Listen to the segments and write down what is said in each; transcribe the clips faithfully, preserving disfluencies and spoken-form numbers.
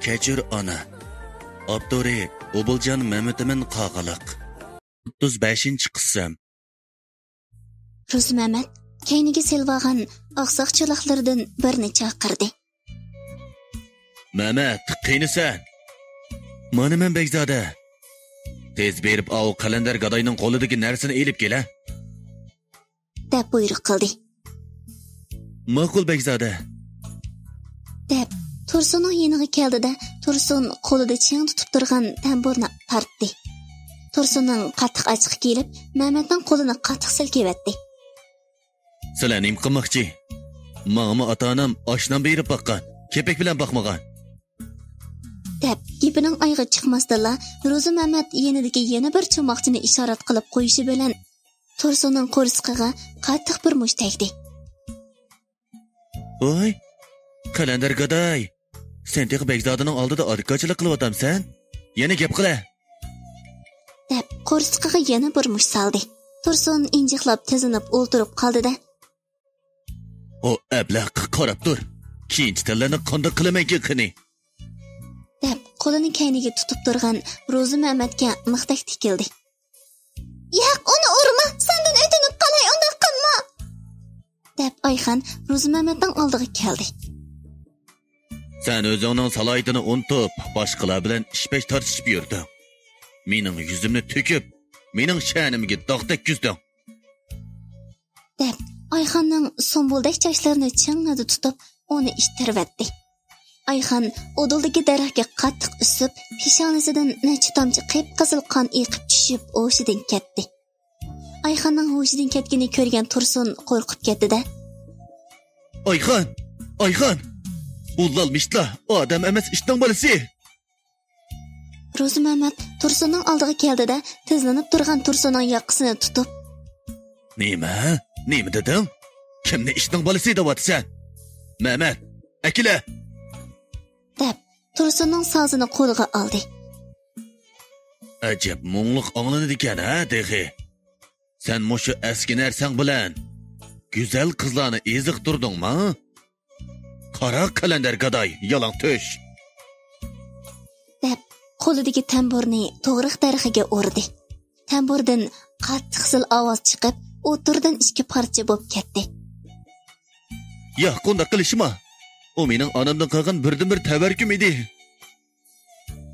كەچۈر ئانا. ئاپتورى ئوبۇلجان مەمتىمىن قاغىلىق. ئوتتۇز بەشىنچى قىسىم. روزى مەمەت كەينىگە سېلىۋالغان ئاقساق چولاقلىرىدىن بىرنى چاقىردى. مەمەت، قېنى سەن؟ مانا مەن، بەگزادە. تېز بېرىپ ئاۋۇ قەلەندەر گاداينىڭ قولىدىكى نەرسىنى ئېلىپ كېلە، دەپ بۇيرۇق قىلدى. ماقۇل، بەگزادە. دەپ، تۇرسۇننىڭ يېنىغا كەلدى-دە، تۇرسۇن قولىدا چىڭ تۇتۇپ تۇرغان تەمبۇرنى تارتتى. تۇرسۇننىڭ قاتتىق ئاچچىقى كېلىپ، مەمەتنىڭ قولىنى قاتتىق سىلكىۋەتتى. سىلەر نېمە قىلماقچى؟ ماڭىمۇ ئاتا-ئانام ئاش-نان بېرىپ باققان، كېپەك بىلەن باقمىغان. دەپ، گېپىنىڭ ئايىغى چىقماستىنلا، روزى مەمەت يېنىدىكى يەنە بىر چوماقچىنى ئىشارەت قىلىپ قويۇشى بىلەن، تۇرسۇننىڭ قورسىقىغا قاتتىق بىر مۇشت تەگدى. ۋاي، قەلەندەر گاداي، سەن تېخى بەگزادىنىڭ ئالدىدا ئارىكاچىلىق قىلىۋاتامسەن؟ يەنە گەپ قىلە! دەپ، قورسىقىغا يەنە بىر مۇشت سالدى. تۇرسۇن ئىنجىقلاپ تىزلىنىپ ئولتۇرۇپ قالدى-دە. ئۇ ئەبلەخكە قاراپ تۇر. كېيىنچە تەللەرنى قانداق قىلىمەنكىن قېنى؟ دەپ، قولىنى كەينىگە تۇتۇپ تۇرغان روزى مەمەتكە مىختەك تىكىلدى. ياق، ئۇنى ئۇرما، سەندىن ئۆتۈنۈپ قالاي، ئۇنداق قىلما! دەپ، ئايخان روزى مەمەتنىڭ ئالدىغا كەلدى. سەن ئۆزۈڭنىڭ سالاھىيىتىنى ئۇنتۇپ، باشقىلار بىلەن ئىش-پەش تارتىشىپ يۈردۈڭ. مېنىڭ يۈزۈمنى تۆكۈپ، مېنىڭ شەنىمگە داغ تەگكۈزدۈڭ. دەپ، ئايخاننىڭ سۇمبۇلدەك چاچلىرىنى چىڭڭىدە تۇتۇپ، ئۇنى ئىتتىرىۋەتتى. ئايخان ئۇدۇلدىكى دەرەخكە قاتتىق ئۈسۈپ، پېشانىسىدىن نەچچە تامچە قىپقىزىل قان ئېقىپ چۈشۈپ، ھوشىدىن كەتتى. ئايخاننىڭ ھوشىدىن كەتكىنىنى كۆرگەن تۇرسۇن قورقۇپ كەتتى-دە. ئايخان! ئايخان! بۇ لال مىشتلا ئادەم ئەمەس، ئىتنىڭ بالىسى! روزى مەمەت تۇرسۇننىڭ ئالدىغا كەلدى-دە، تىزلىنىپ تۇرغان تۇرسۇننىڭ ياقىسىنى تۇتۇپ. نېمە؟ نېمە دېدىڭ؟ كىمنى ئىتنىڭ بالىسى دەۋاتىسەن؟ مەمەت، ئەكېلە! دەپ، تۇرسۇننىڭ سازىنى قولىغا ئالدى. ئەجەب مۇڭلۇق ئاڭلىنىدىكەن ھە تېخى. سەن مۇشۇ ئەسكى نەرسەڭ بىلەن گۈزەل قىزلارنى ئېزىقتۇردۇڭما؟ قارا قەلەندەر گاداي، يالاڭ تۆش! دەپ، قولىدىكى تەمبۇرنى توغراق دەرىخىگە ئۇردى. تەمبۇردىن قاتتىق زىل ئاۋاز چىقىپ، ئوتتۇرىدىن ئىككى پارچە بولۇپ كەتتى. ياق، ئۇنداق قىلىشما! ئۇ مېنىڭ ئانامدىن قالغان بىردىنبىر تەۋەركۈم ئىدى.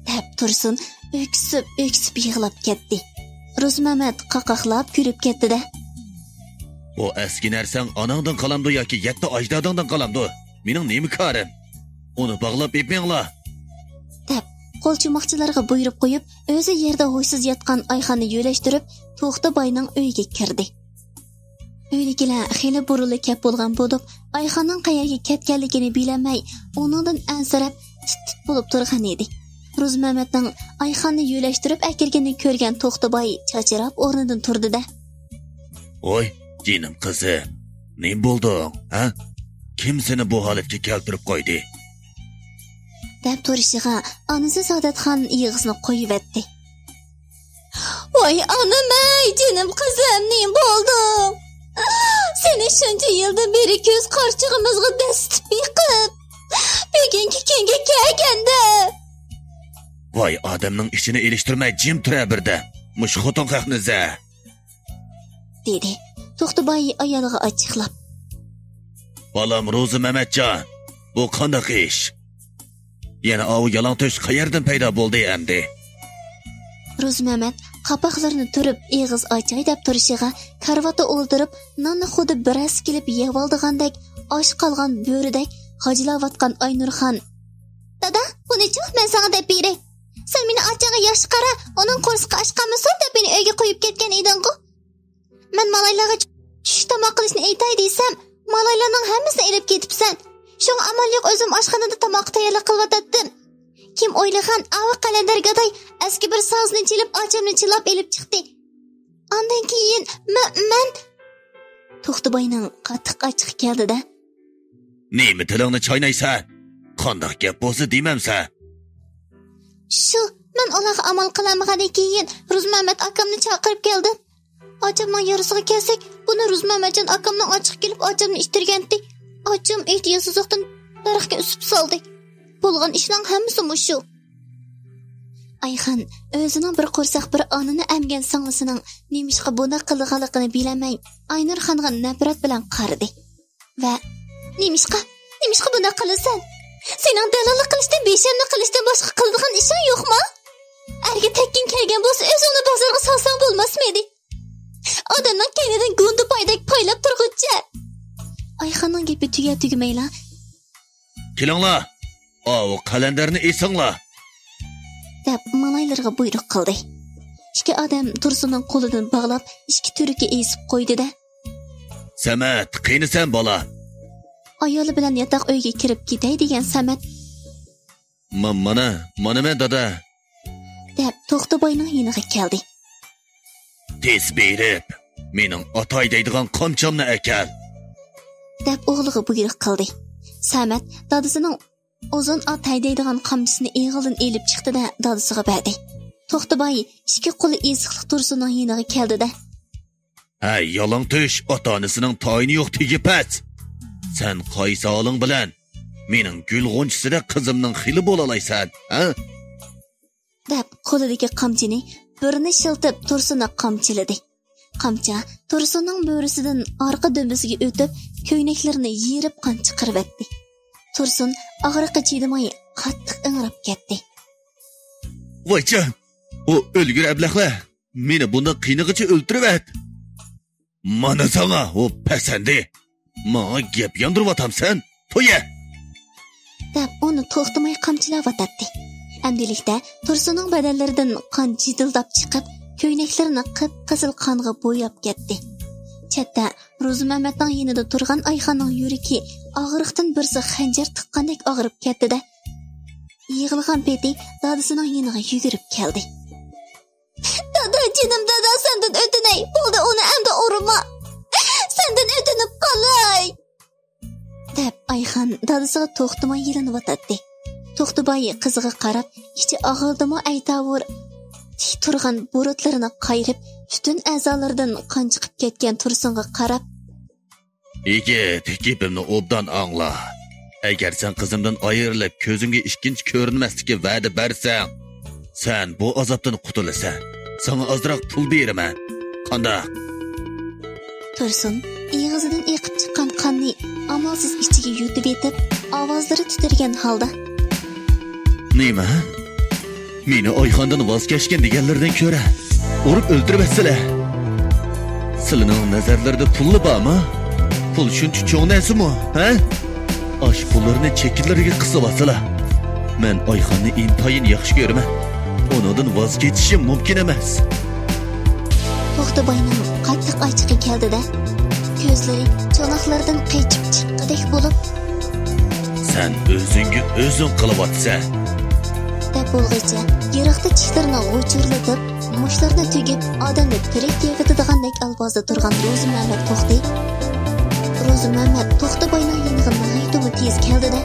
دەپ تۇرسۇن ئۆكسۈپ-ئۆكسۈپ يىغلاپ كەتتى. روزىمەمەت قاقاقلاپ كۈلۈپ كەتتى-دە. بۇ ئەسكى نەرسەڭ ئاناڭدىن قالامدۇ ياكى يەتتە ئاجدادىڭدىن قالامدۇ؟ مېنىڭ نېمە كارىم؟ ئۇنى باغلاپ ئېپىڭلار! دەپ، قول چوماقچىلارغا بۇيرۇپ قويۇپ، ئۆزى يەردە ھوشسىز ياتقان ئايخاننى يۆلەشتۈرۈپ، توختى باينىڭ ئۆيىگە كىردى. ئۆيدىكىلەر خېلى بۇرۇنلا كەپ بولغان بولۇپ، ئايخاننىڭ قەيەرگە كەتكەنلىكىنى بىلەلمەي، ئۇنىڭدىن ئەنسىرەپ، تىت-تىت بولۇپ تۇرغان ئىدى. روزىمەمەتنىڭ ئايخاننى يۆلەشتۈرۈپ ئەكىرگىنىنى كۆرگەن توختى باي چاچراپ ئورنىدىن تۇردى-دە. ۋاي، جېنىم قىزىم، نېمە بولدۇڭ، ھە؟ كىم سېنى بۇ ھالەتكە كەلتۈرۈپ قويدى؟ دەپ تۇرۇشىغا، ئانىسى سائادەتخان ئېغىزىنى قويۇۋەتتى. ۋاي ئانام-ئەي، جېنىم قىزىم، نېمە بولدۇڭ؟ سېنى شۇنچە يىلدىن بېرى كۆز قارىچۇقىمىزغا دەسسىتىپ بېقىپ، بۈگۈنكى كۈنگە كەلگەندە. ۋاي ئادەمنىڭ ئىچىنى ئېلىشتۇرماي جىم تۇرە بىردە. مۇشۇ خوتۇن خەقنى زە. دېدى توختى باي ئايالىغا ئاچچىقلاپ. بالام روزى مەمەتجان، بۇ قانداق ئىش؟ يەنە ئاۋۇ يالاڭتۆش قەيەردىن پەيدا بولدى ئەمدى؟ روزى مەمەت قاپاقلىرىنى تۈرۈپ ئېغىز ئاچاي دەپ تۇرۇشىغا، كارىۋاتتا ئولتۇرۇپ ناننى خۇددى بىرەرسى كېلىپ يەۋالىدىغاندەك، ئاچ قالغان بۆرىدەك غاجىلاۋاتقان ئاينۇرخان. دادا، بۇنىچۇ مەن ساڭا دەپ بېرەي. سەن مېنى ئاچاڭغا ياخشى قارا، ئۇنىڭ قورسىقى ئاچ قالمىسۇن دەپ مېنى ئۆيگە قويۇپ كەتكەن ئىدىڭغۇ؟ مەن مالايلارغا چۈش تاماق قىلىشنى ئېيتاي دېسەم، مالايلارنىڭ ھەممىسىنى ئېلىپ كېتىپسەن. شۇڭا ئامال يوق ئۆزۈم ئاشخانىدا تاماققا تەييارلىق قىلىۋاتاتتىم. كىم ئويلىغان ئاۋۇ قەلەندەر گاداي ئەسكى بىر سازنى چېلىپ ئاچامنى چىللاپ ئېلىپ چىقتى. ئاندىن كېيىن مە-، مەن. توختى باينىڭ قاتتىق ئاچچىقى كەلدى-دە. نېمە تىلىڭنى چاينايسەن؟ قانداق گەپ بولسا دېمەمسەن؟ شۇ، مەن ئۇلارغا ئامال قىلالمىغاندىن كېيىن روزىمەمەت ئاكامنى چاقىرىپ كەلدىم. ئاچامنىڭ يارىسىغا كەلسەك، بۇنى روزىمەمەتجان ئاكامنىڭ ئاچچىقى كېلىپ ئاچامنى ئىتتىرگەنتى. ئاچام ئېھتىياتسىزلىقتىن دەرەخكە ئۈسۈپ سالدى. بولغان ئىشنىڭ ھەممىسى مۇشۇ. ئايخان ئۆزىنىڭ بىر قورساق بىر ئانىنى ئەمگەن سىڭلىسىنىڭ نېمىشقا بۇنداق قىلىدىغانلىقىنى بىلەلمەي، ئاينۇرخانغا نەپرەت بىلەن قارىدى ۋە، نېمىشقا؟ نېمىشقا بۇنداق قىلىسەن؟ سېنىڭ دەلاللىق قىلىشتىن، بىشەرمە قىلىشتىن باشقا قىلىدىغان ئىشىڭ يوقمۇ؟ ئەرگە تەگكىن كەلگەن بولسا، ئۆزۈڭنى بازارغا سالساڭ بولماسمىدى؟ ئادەمنىڭ كەينىدىن گۇندىپايدەك پايلاپ تۇرغۇچە. ئايخاننىڭ گېپى تۈگە-تۈگىمەيلا، كېلىڭلار، ئاۋۇ قەلەندەرنى ئېسىڭلار، دەپ مالايلىرىغا بۇيرۇق قىلدى. ئىككى ئادەم تۇرسۇننىڭ قولىدىن باغلاپ، ئىككى تۈركى ئېسىپ قويدى-دە، سەمەت، قېنى سەن بالا؟ ئايالى بىلەن ياتاق ئۆيگە كىرىپ كېتەي دېگەن سەمەت، ما-، مانا، مانا مەن دادا، دەپ توختىباينىڭ يېنىغا كەلدى. تېز بېرىپ، مېنىڭ ئاتاي دەيدىغان قامچامنى ئەكەل، دەپ ئوغلىغا بۇيرۇق قىلدى. سەمەت دادىسىنىڭ ئۇزۇن ئاتاي دەيدىغان قامچىسىنى ئېغىلدىن ئېلىپ چىقتى-دە، دادىسىغا بەردى. توختىباي ئىككى قولى ئېسىقلىق تۇرسۇننىڭ يېنىغا كەلدى-دە، ھەي، يالاڭتۆش، ئاتا-ئانىسىنىڭ تايىنى يوق تېگى پەس. سەن قايسى ھالىڭ بىلەن مېنىڭ گۈل غۇنچىسىدەك قىزىمنىڭ خېلى بولالايسەن، ھە؟ دەپ، قولىدىكى قامچىنى بىرنى شىلتىپ، تۇرسۇننى قامچىلىدى. قامچا تۇرسۇننىڭ بۆرىسىدىن ئارقا دۈمبىسىگە ئۆتۈپ، كۆينەكلىرىنى يېرىپ قان چىقىرىۋەتتى. تۇرسۇن ئاغرىققا چىدىماي قاتتىق ئىڭراپ كەتتى. ۋايجان، ئۇ ئۆلگۈر ئەبلەخلەر مېنى بۇنداق قىينىغىچە ئۆلتۈرۈۋەت. مانا ساڭا ئۇ پەسەندى. ماڭا گەپ ياندۇرۇۋاتامسەن؟ تويە! دەپ ئۇنى توختىماي قامچىلاۋاتاتتى. ئەمدىلىكتە تۇرسۇننىڭ بەدەنلىرىدىن قان جىدىلداپ چىقىپ، كۆينەكلىرىنى قىپقىزىل قانغا بوياپ كەتتى. چەتتە روزىمەمەتنىڭ يېنىدا تۇرغان ئايخاننىڭ يۈرىكى ئاغرىقتىن بىرسى خەنجەر تىققاندەك ئاغرىپ كەتتى-دە، يىغلىغان پېتى دادىسىنىڭ يېنىغا يۈگۈرۈپ كەلدى. دادا، جېنىم دادا، سەندىن ئۆتۈنەي، بولدى، ئۇنى ئەمدى ئۇرما. سەندىن ئۆتۈنۈپ قالاي، دەپ ئايخان دادىسىغا توختىماي يېلىنىۋاتاتتى. توختىباي قىزىغا قاراپ، ئىچى ئاغرىدىمۇ ئەيتاۋۇر، تىك تۇرغان بۇرۇتلىرىنى قايرىپ، پۈتۈن ئەزالىرىدىن قان چىقىپ كەتكەن تۇرسۇنغا قاراپ، يىگىت، گېپىمنى ئوبدان ئاڭلا. ئەگەر سەن قىزىمدىن ئايرىلىپ، كۆزۈمگە ئىككىنچى كۆرۈنمەسلىككە ۋەدە بەرسەڭ، سەن بۇ ئازابتىن قۇتۇلىسەن. ساڭا ئازراق پۇل بېرىمەن. قانداق؟ تۇرسۇن ئېغىزىدىن ئېقىپ چىققان قاننى ئامالسىز ئىچىگە يۇتۇۋېتىپ، ئاۋازلىرى تىترىگەن ھالدا، نېمە؟ مېنى ئايخاندىن ۋاز كەچكىن دېگەنلىرىدىن كۆرە، ئۇرۇپ ئۆلتۈرۈۋەتسىلە. سىلىنىڭ نەزەرلىرىدە پۇللا بارمۇ؟ پۇل شۇنچە چوڭ نەرسىمۇ، ھە؟ ئاش پۇللىرىنى چېكىلىرىگە قىسىۋالسىلا. مەن ئايخاننى ئىنتايىن ياخشى كۆرىمەن. ئۇنىڭدىن ۋاز كېچىشىم مۇمكىن ئەمەس. توختىباينىڭ قاتتىق ئاچچىقى كەلدى-دە، كۆزلىرى چاناقلىرىدىن قېچىپ چىققۇدەك بولۇپ، سەن ئۆزۈڭگە ئۆزۈڭ قىلىۋاتىسەن، دەپ بولغىچە يىراقتا چىشلىرىنى غۇچۇرلىتىپ، مۇشتلىرىنى تۈگۈپ، ئادەمنى تىرىك يەۋېتىدىغاندەك ئالپازدا تۇرغان روزىمەمەت توختى. روزىمەمەت توختىباينىڭ يېنىغا ناھايىتىمۇ تېز كەلدى-دە،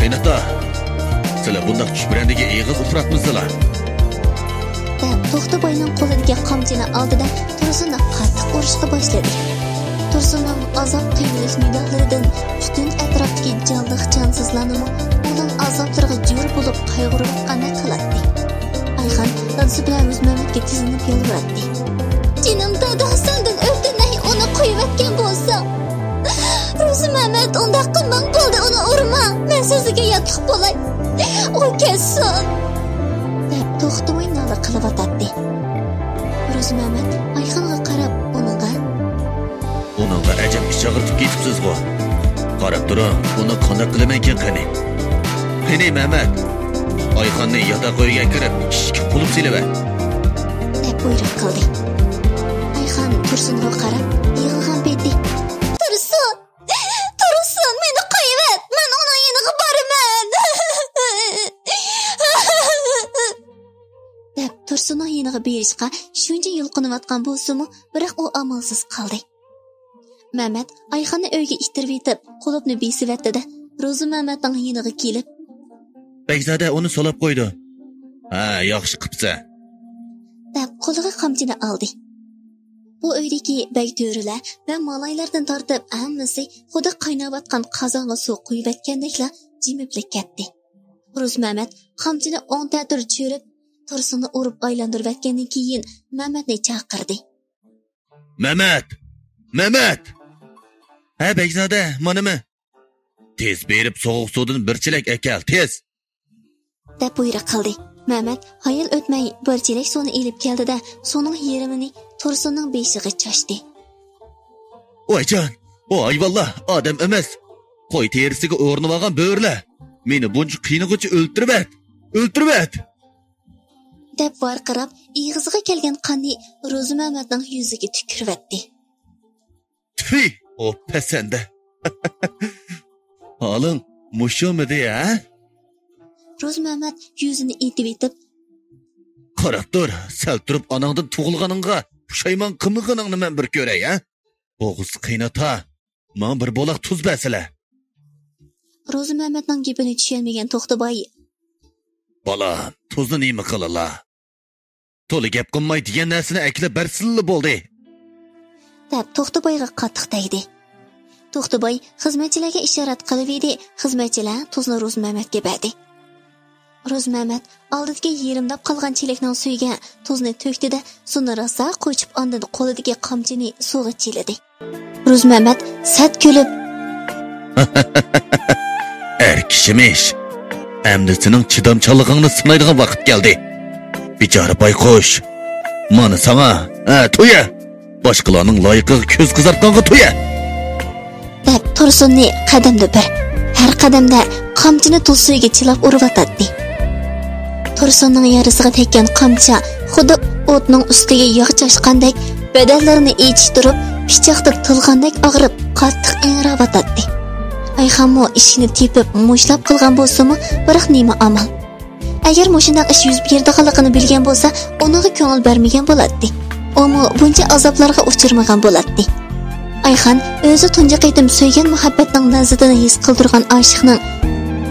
قېنىقتا، سىلە بۇنداق چۈشپىرەندىگە ئېغىز ئۇچراتمىسىلا، دەپ توختىباينىڭ قولىدىكى قامچىنى ئالدى-دە، تۇرسۇننى قاتتىق ئۇرۇشقا باشلىدى. تۇرسۇننىڭ ئازاب قىينىلىش نىدالىرىدىن پۈتۈن ئەتراپتىكى جانلىق-جانسىزلارنىمۇ ئۇنىڭ ئازابلىرىغا جور بولۇپ قايغۇرۇۋاتقاندەك قىلاتتى. ئايخان دادىسى بىلەن روزىمەمەتكە تىزلىنىپ يالۋۇراتتى. جېنىم دادا، سەندىن ئۆتۈنەي، ئۇنى قويۇۋەتكەن بولساڭ. روزىمەمەت، ئۇنداق قىلماڭ، بولدى، ئۇنى ئۇرماڭ. مەن سۆزىگە ياتلىق بولاي. ئۇ كەتسۇن، دەپ توختىماي نالە قىلىۋاتاتتى. روزىمەمەت ئايخانغا قاراپ ئۇنىڭغا، ئۇنىڭغا ئەجەب ئىچ ئاغرىتىپ كېتىپسىزغۇ. قاراپ تۇرۇڭ، ئۇنى قانداق قىلىمەنكىن قېنى؟ قېنى مەمەت، ئايخاننى ياتاق ئۆيگە كىرىپ ئىشىككە قۇلۇپ سېلىۋەت، دەپ بۇيرۇق قىلدى. ئايخان تۇرسۇنغا قاراپ يىغلىغان پېتى، تۇرسۇن! تۇرسۇن، مېنى قويۇۋەت، مەن ئۇنىڭ يېنىغا بارىمەن، دەپ تۇرسۇننىڭ يېنىغا بېرىشقا شۇنچە يۇلقۇنۇۋاتقان بولسىمۇ، بىراق ئۇ ئامالسىز قالدى. مەمەت ئايخاننى ئۆيگە ئىتتىرىۋېتىپ، قۇلۇپنى بېسىۋەتتى-دە، روزىمەمەتنىڭ يېنىغا كېلىپ، بەگزادە ئۇنى سولاپ قويدۇ. ھە، ياخشى قىپسەن، دەپ قولىغا قامچىنى ئالدى. بۇ ئۆيدىكى بەگ تۆرىلەر ۋە مالايلاردىن تارتىپ ھەممىسى خۇددى قايناۋاتقان قازانغا سۇ قۇيۇۋەتكەندەكلا جىمىپلا كەتتى. روزمەمەت قامچىنى ئوڭ تەتۈر چۈشۈرۈپ، تۇرسۇننى ئۇرۇپ ئايلاندۇرۇۋەتكەندىن كېيىن مەمەتنى چاقىردى. مەمەت! مەمەت! ھە، بەگزادە، مانا مەن. تېز بېرىپ سوغۇق سۇدىن بىر چېلەك ئەكەل، تېز! دەپ بۇيرۇق قىلدى. مەمەت ھايال ئۆتمەي بىر چېلەك سۇنى ئېلىپ كەلدى-دە، سۇنىڭ يېرىمىنى تۇرسۇننىڭ بېشىغا چاچتى. ۋايجان، ئۇ ھايۋانلار ئادەم ئەمەس. قوي تېرىسىگە ئورىنىۋالغان بۆرىلەر. مېنى بۇنچە قىينىغۇچە ئۆلتۈرۈۋەت! ئۆلتۈرۈۋەت! دەپ ۋارقىراپ، ئېغىزىغا كەلگەن قاننى روزىمەمەتنىڭ يۈزىگە تۈكۈرۈۋەتتى. تۈي، ئوپپەسەندە! ھالىڭ مۇشۇمىدى، ھە؟ روزمەمەت يۈزىنى ئېتىۋېتىپ، قاراپ تۇر، سەل تۇرۇپ ئاناڭدىن تۇغۇلغىنىڭغا پۇشايمان قىلمىغىنىڭنى مەن بىر كۆرەي، ھە؟ بوغۇز قىيناتا، ماڭا بىر بولاق تۇز بەرسىلە. روزىمەمەتنىڭ گېپىنى چۈشەنمىگەن توختىباي، بالام، تۇزنى نېمە قىلىلا؟ تولا گەپ قىلماي دېگەن نەرسىنى ئەكېلىپ بەرسىلىلا بولدى. دەپ توختىبايغا قاتتىق تەگدى. توختىباي خىزمەتچىلەرگە ئىشارەت قىلىۋىدى، خىزمەتچىلەر تۇزنى روزمەمەتكە بەردى. روزمەمەت ئالدىدىكى يېرىملاپ قالغان چېلەكنىڭ سۈيىگە تۇزنى تۆكتى-دە، سۇنى راسا قۇيۇشۇپ، ئاندىن قولىدىكى قامچىنى سۇغا چىلىدى. روزمەمەت سەت كۈلۈپ، ئەر كىشىمىش، ئەمدى سېنىڭ چىدامچانلىقىڭنى سىنايدىغان ۋاقىت كەلدى. بىچارە بايقۇش، مانا ساڭا، ھە، تۇيە! باشقىلارنىڭ لايىقىغا كۆز قىزارتقانغا تۇيە! دەپ تۇرسۇننى قەدەمدە بىر، ھەر قەدەمدە قامچىنى تۇز سۈيىگە چىلاپ ئۇرۇۋاتاتتى. تۇرسۇننىڭ يارىسىغا تەگكەن قامچا خۇددى ئوتنىڭ ئۈستىگە ياغ چاچقاندەك، بەدەنلىرىنى ئېچىشتۇرۇپ، پىچاقتا تىلغاندەك ئاغرىپ، قاتتىق ئىڭراۋاتاتتى. ئايخانمۇ ئىشىكنى تېپىپ مۇشتلاپ قىلغان بولسىمۇ، بىراق نېمە ئامال؟ ئەگەر مۇشۇنداق ئىش يۈز بېرىدىغانلىقىنى بىلگەن بولسا، ئۇنىڭغا كۆڭۈل بەرمىگەن بولاتتى. ئۇمۇ بۇنچە ئازابلارغا ئۇچرىمىغان بولاتتى. ئايخان ئۆزى تۇنجى قېتىم سۆيگەن مۇھەببەتنىڭ لەززىتىنى ھېس قىلدۇرغان ئاشىقنىڭ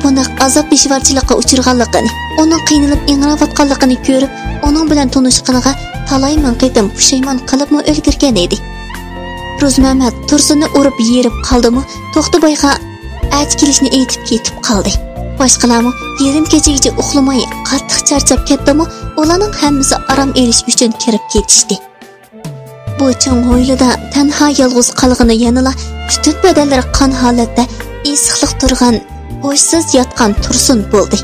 بۇنداق ئازاب دۈشۋارچىلىققا ئۇچرىغانلىقىنى، ئۇنىڭ قىينىلىپ ئىڭراۋاتقانلىقىنى كۆرۈپ، ئۇنىڭ بىلەن تونۇشقىنىغا تالاي مىڭ قېتىم پۇشايمان قىلىپمۇ ئۈلگۈرگەن ئىدى. روزمەمەت تۇرسۇننى ئۇرۇپ يېرىپ قالدىمۇ، توختىبايغا ئەتە كېلىشنى ئېيتىپ كېتىپ قالدى. باشقىلارمۇ يېرىم كېچىگىچە ئۇخلىماي، قاتتىق چارچاپ كەتتىمۇ، ئۇلارنىڭ ھەممىسى ئارام ئېلىش ئۈچۈن كىرىپ كېتىشتى. بۇ چوڭ ھويلىدا تەنھا يالغۇز قالغىنى يەنىلا پۈتۈن بەدەنلىرى قان ھالەتتە ئېسىقلىق تۇرغان، ھوشسىز ياتقان تۇرسۇن بولدى.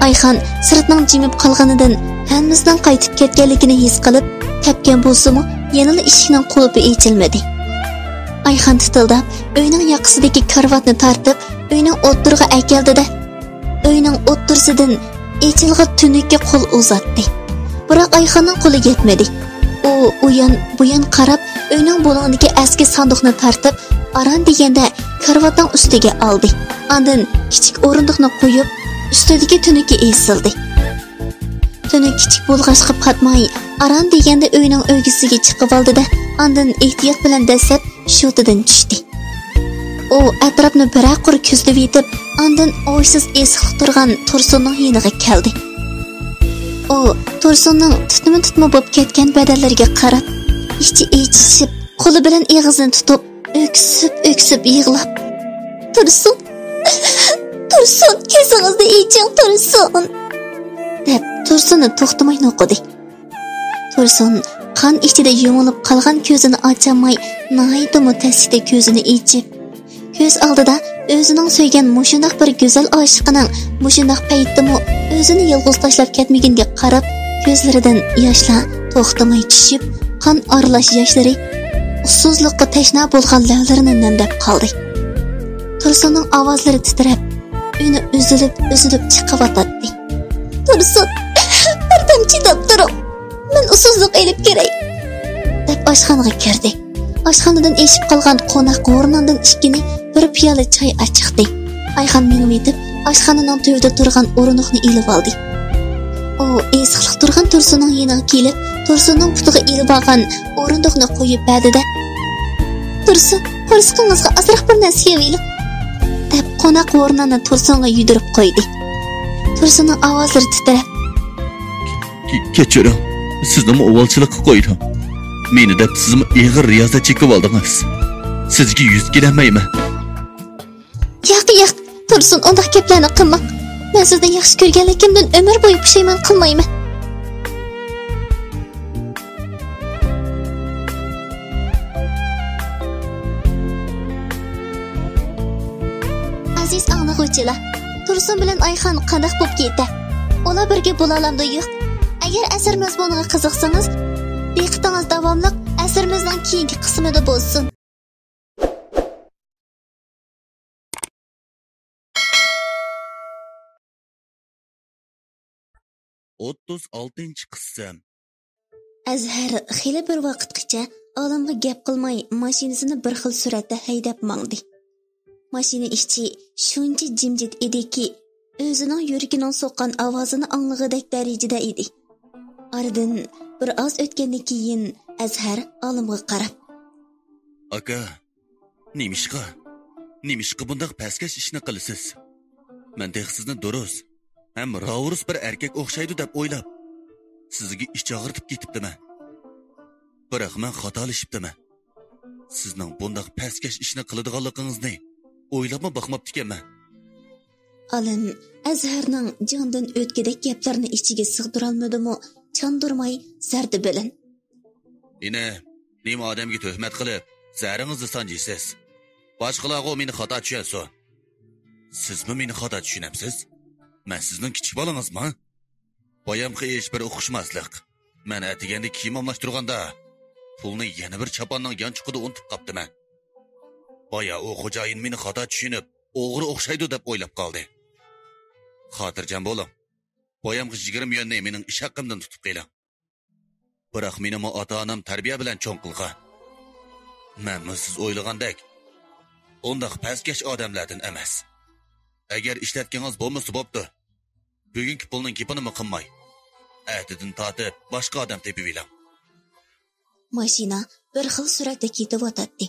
ئايخان سىرتنىڭ جىمىپ قالغىنىدىن، ھەممىسىنىڭ قايتىپ كەتكەنلىكىنى ھېس قىلىپ، تەپكەن بولسىمۇ، يەنىلا ئىشىكنىڭ قۇلۇپى ئېچىلمىدى. ئايخان تىتىلداپ، ئۆينىڭ ياقىسىدىكى كارىۋاتنى تارتىپ، ئۆينىڭ ئوتتۇرىغا ئەكەلدى-دە، ئۆينىڭ ئوتتۇرىسىدىن ئېچىلغان تۈنۈككە قول ئۇزاتتى. بىراق ئايخاننىڭ قولى يەتمىدى. ئۇ ئۇيان، بۇيان قاراپ، ئۆينىڭ بۇلۇڭىدىكى ئەسكى ساندۇقنى تارتىپ، ئاران دېگەندە كارىۋاتنىڭ ئۈستىگە ئالدى. ئاندىن كىچىك ئورۇندۇقنى قويۇپ، ئۈستىدىكى تۈنۈككە ئېسىلدى. تۈنۈك كىچىك بولغاچقا پاتماي، ئاران دېگەندە ئۆينىڭ ئۆگزىسىگە چىقىۋالدى-دە، ئاندىن ئېھتىيات بىلەن دەسسەپ شوتىدىن چۈشتى. ئۇ ئەتراپنى بىرەر قۇر كۆزىتىۋېتىپ، ئاندىن ئاۋۇشسىز ئېسىقلىق تۇرغان تۇرسۇننىڭ يېنىغا كەلدى. ئۇ تۇرسۇننىڭ تۈتمە-تۈتمە بولۇپ كەتكەن بەدەنلىرىگە قاراپ، ئىچى ئېچىشىپ، قولى بىلەن ئېغىزىنى تۇتۇپ، ئۆكسۈپ-ئۆكسۈپ يىغلاپ، تۇرسۇن! تۇرسۇن! كۆزىڭىزنى ئېچىڭ، تۇرسۇن! دەپ، تۇرسۇننى توختىماي نوقۇدى. تۇرسۇن قان ئىچىدە يۇمۇلۇپ قالغان كۆزىنى ئاچالماي، ناھايىتىمۇ تەسلىكتە كۆزىنى ئېچىپ، كۆز ئالدىدا ئۆزىنىڭ سۆيگەن مۇشۇنداق بىر گۈزەل ئاشىقىنىڭ مۇشۇنداق پەيتتىمۇ ئۆزىنى يالغۇز تاشلاپ كەتمىگىنىگە قاراپ، كۆزلىرىدىن ياشلار توختىماي چۈشۈپ، قان ئارىلاش ياشلىرى ئۇسسۇزلۇققا تەشنا بولغان لەۋلىرىنى نەمدەپ قالدى. تۇرسۇننىڭ ئاۋازلىرى تىترەپ، ئۈنى ئۈزۈلۈپ-ئۈزۈلۈپ چىقىۋاتاتتى. تۇرسۇن، بىردەم چىداپ تۇرۇڭ. مەن ئۇسسۇزلۇق ئېلىپ كىرەي. دەپ ئاشخانىغا كىردى. ئاشخانىدىن ئېشىپ قالغان قوناق ھورۇنۇندىن ئىككىنى بىر پىيالە چاي ئاچىقتى. ئايخان مېڭىۋېتىپ، ئاشخانىنىڭ تۈۋىدە تۇرغان ئورۇندۇقنى ئېلىۋالدى. ئۇ ئېسىقلىق تۇرغان تۇرسۇننىڭ يېنىغا كېلىپ، تۇرسۇننىڭ پۇتىغا ئېلىۋالغان ئورۇندۇقنى قويۇپ بەردى-دە، تۇرسۇن، قورسىقىڭىزغا ئازراق بىر نەرسە يەۋېلىڭ، دەپ قوناق ھورۇنۇنى تۇرسۇنغا يۈدۈرۈپ قويدى. تۇرسۇننىڭ ئاۋازلىرى تىترەپ، كەچۈرۈڭ، سىزنىمۇ ئۇۋالچىلىققا قويدۇم. مېنى دەپ سىزمۇ ئېغىر رىيازەت چېكىۋالدىڭىز. سىزگە يۈز كېلەلمەيمەن. ياق، ياق، تۇرسۇن، ئۇنداق گەپلەرنى قىلماڭ. مەن سىزنى ياخشى كۆرگەنلىكىمدىن ئۆمۈر بويى پۇشايمان قىلمايمەن. ئەزىز ئاڭلىغۇچىلار، تۇرسۇن بىلەن ئايخان قانداق بوپ كېتە؟ ئۇلار بىرگە بولالامدۇ يوق؟ ئەگەر ئەسەر مەزمۇنىغا قىزىقسىڭىز، دىققىتىڭىز داۋاملىق ئەسىرىمىزنىڭ كېيىنكى قىسمىدا بولسۇن. ئوتتۇز ئالتىنچى قىسىم. ئەزھەر خېلى بىر ۋاقىتقىچە ئالىمغا گەپ قىلماي، ماشىنىسىنى بىر خىل سۈرئەتتە ھەيدەپ ماڭدى. ماشىنا ئىچى شۇنچە جىمجىت ئىدىكى، ئۆزىنىڭ يۈرىكىنىڭ سوققان ئاۋازىنى ئاڭلىغۇدەك دەرىجىدە ئىدى. ئارىدىن بىر ئاز ئۆتكەندىن كېيىن ئەزھەر ئالىمغا قاراپ: ئاكا، نېمىشقا؟ نېمىشقا بۇنداق پەسكەش ئىشنى قىلىسىز؟ مەن تېخى سىزنى دۇرۇس ھەم راۋۇرۇس بىر ئەركەك ئوخشايدۇ دەپ ئويلاپ، سىزگە ئىچ ئاغرىتىپ كېتىپتىمەن. بىراق مەن خاتالىشىپتىمەن. سىزنىڭ بۇنداق پەسكەش ئىشنى قىلىدىغانلىقىڭىزنى ئويلاپمۇ باقماپتىكەنمەن. ئالىم ئەزھەرنىڭ جاندىن ئۆتكۈدەك گەپلىرىنى ئىچىگە سىغدۇرالمىدىمۇ، چاندۇرماي زەردە بىلەن: ئىنى، نېمە ئادەمگە تۆھمەت قىلىپ، زەرىڭىزنى سانجىسىز؟ باشقىلارغۇ مېنى خاتا چۈشەنسۇن. سىزمۇ مېنى خاتا چۈشىنەمسىز؟ مەن سىزنىڭ كىچىك بالىڭىزمۇ؟ بايامقى ئىش بىر ئۇقۇشماسلىق. مەن ئەتىگەندە كىيىم ئالماشتۇرغاندا، پۇلنى يەنە بىر چاپاننىڭ يانچۇقىدا ئۇنتۇپ قاپتىمەن. بايا ئۇ خوجايىن مېنى خاتا چۈشىنىپ، ئوغرى ئوخشايدۇ دەپ ئويلاپ قالدى. خاتىرجەم بولۇڭ. بايامقى يىگىرمە يۈەننى مېنىڭ ئىش ھەققىمدىن تۇتۇپ قېلىڭ. بىراق مېنىمۇ ئاتا-ئانام تەربىيە بىلەن چوڭ قىلغان. مەنمۇ سىز ئويلىغاندەك ئۇنداق پەسكەش ئادەملەردىن ئەمەس. ئەگەر ئىشلەتكىڭىز بولمىسا بوپتۇ. بۈگۈنكى پۇلنىڭ گېپىنىمۇ قىلماي، ئەتىدىن تارتىپ باشقا ئادەم تېپىۋېلىڭ. ماشىنا بىر خىل سۈرئەتتە كېتىۋاتاتتى.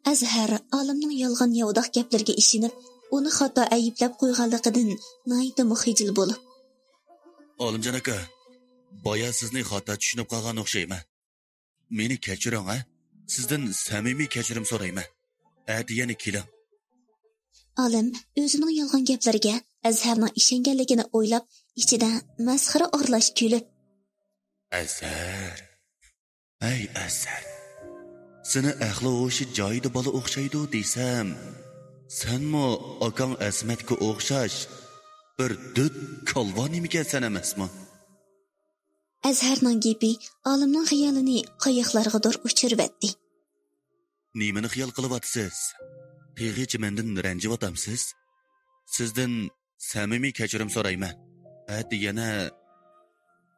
ئەزھەر ئالىمنىڭ يالغان ياۋىداق گەپلىرىگە ئىشىنىپ، ئۇنى خاتا ئەيىبلەپ قويغانلىقىدىن ناھايىتىمۇ خىجىل بولۇپ: ئالىمجان ئاكا، بايا سىزنى خاتا چۈشىنىپ قالغان ئوخشايمەن. مېنى كەچۈرۈڭ، ھە؟ سىزدىن سەمىمىي كەچۈرۈم سورايمەن. ئەتە يەنە كېلىڭ. ئالىم ئۆزىنىڭ يالغان گەپلىرىگە ئەزھەرنىڭ ئىشەنگەنلىكىنى ئويلاپ، ئىچىدە مەسخىرە ئارىلاش كۈلۈپ: ئەزھەر، ئەي ئەزھەر، سېنى ئەقلى ھوشى جايىدا بالا ئوخشايدۇ دېسەم، سەنمۇ ئاكاڭ ئەسمەتكە ئوخشاش بىر دۆت كالۋا نېمىكەنسەن ئەمەسمۇ؟ ئەزھەرنىڭ گېپى ئالىمنىڭ خىيالىنى قاياقلارغىدۇر ئۇچۇرۇۋەتتى. نېمىنى خىيال قىلىۋاتىسىز؟ تېخىچە مەندىن رەنجىۋاتامسىز؟ سىزدىن سەمىمىي كەچۈرۈم سورايمەن. ئەتە يەنە.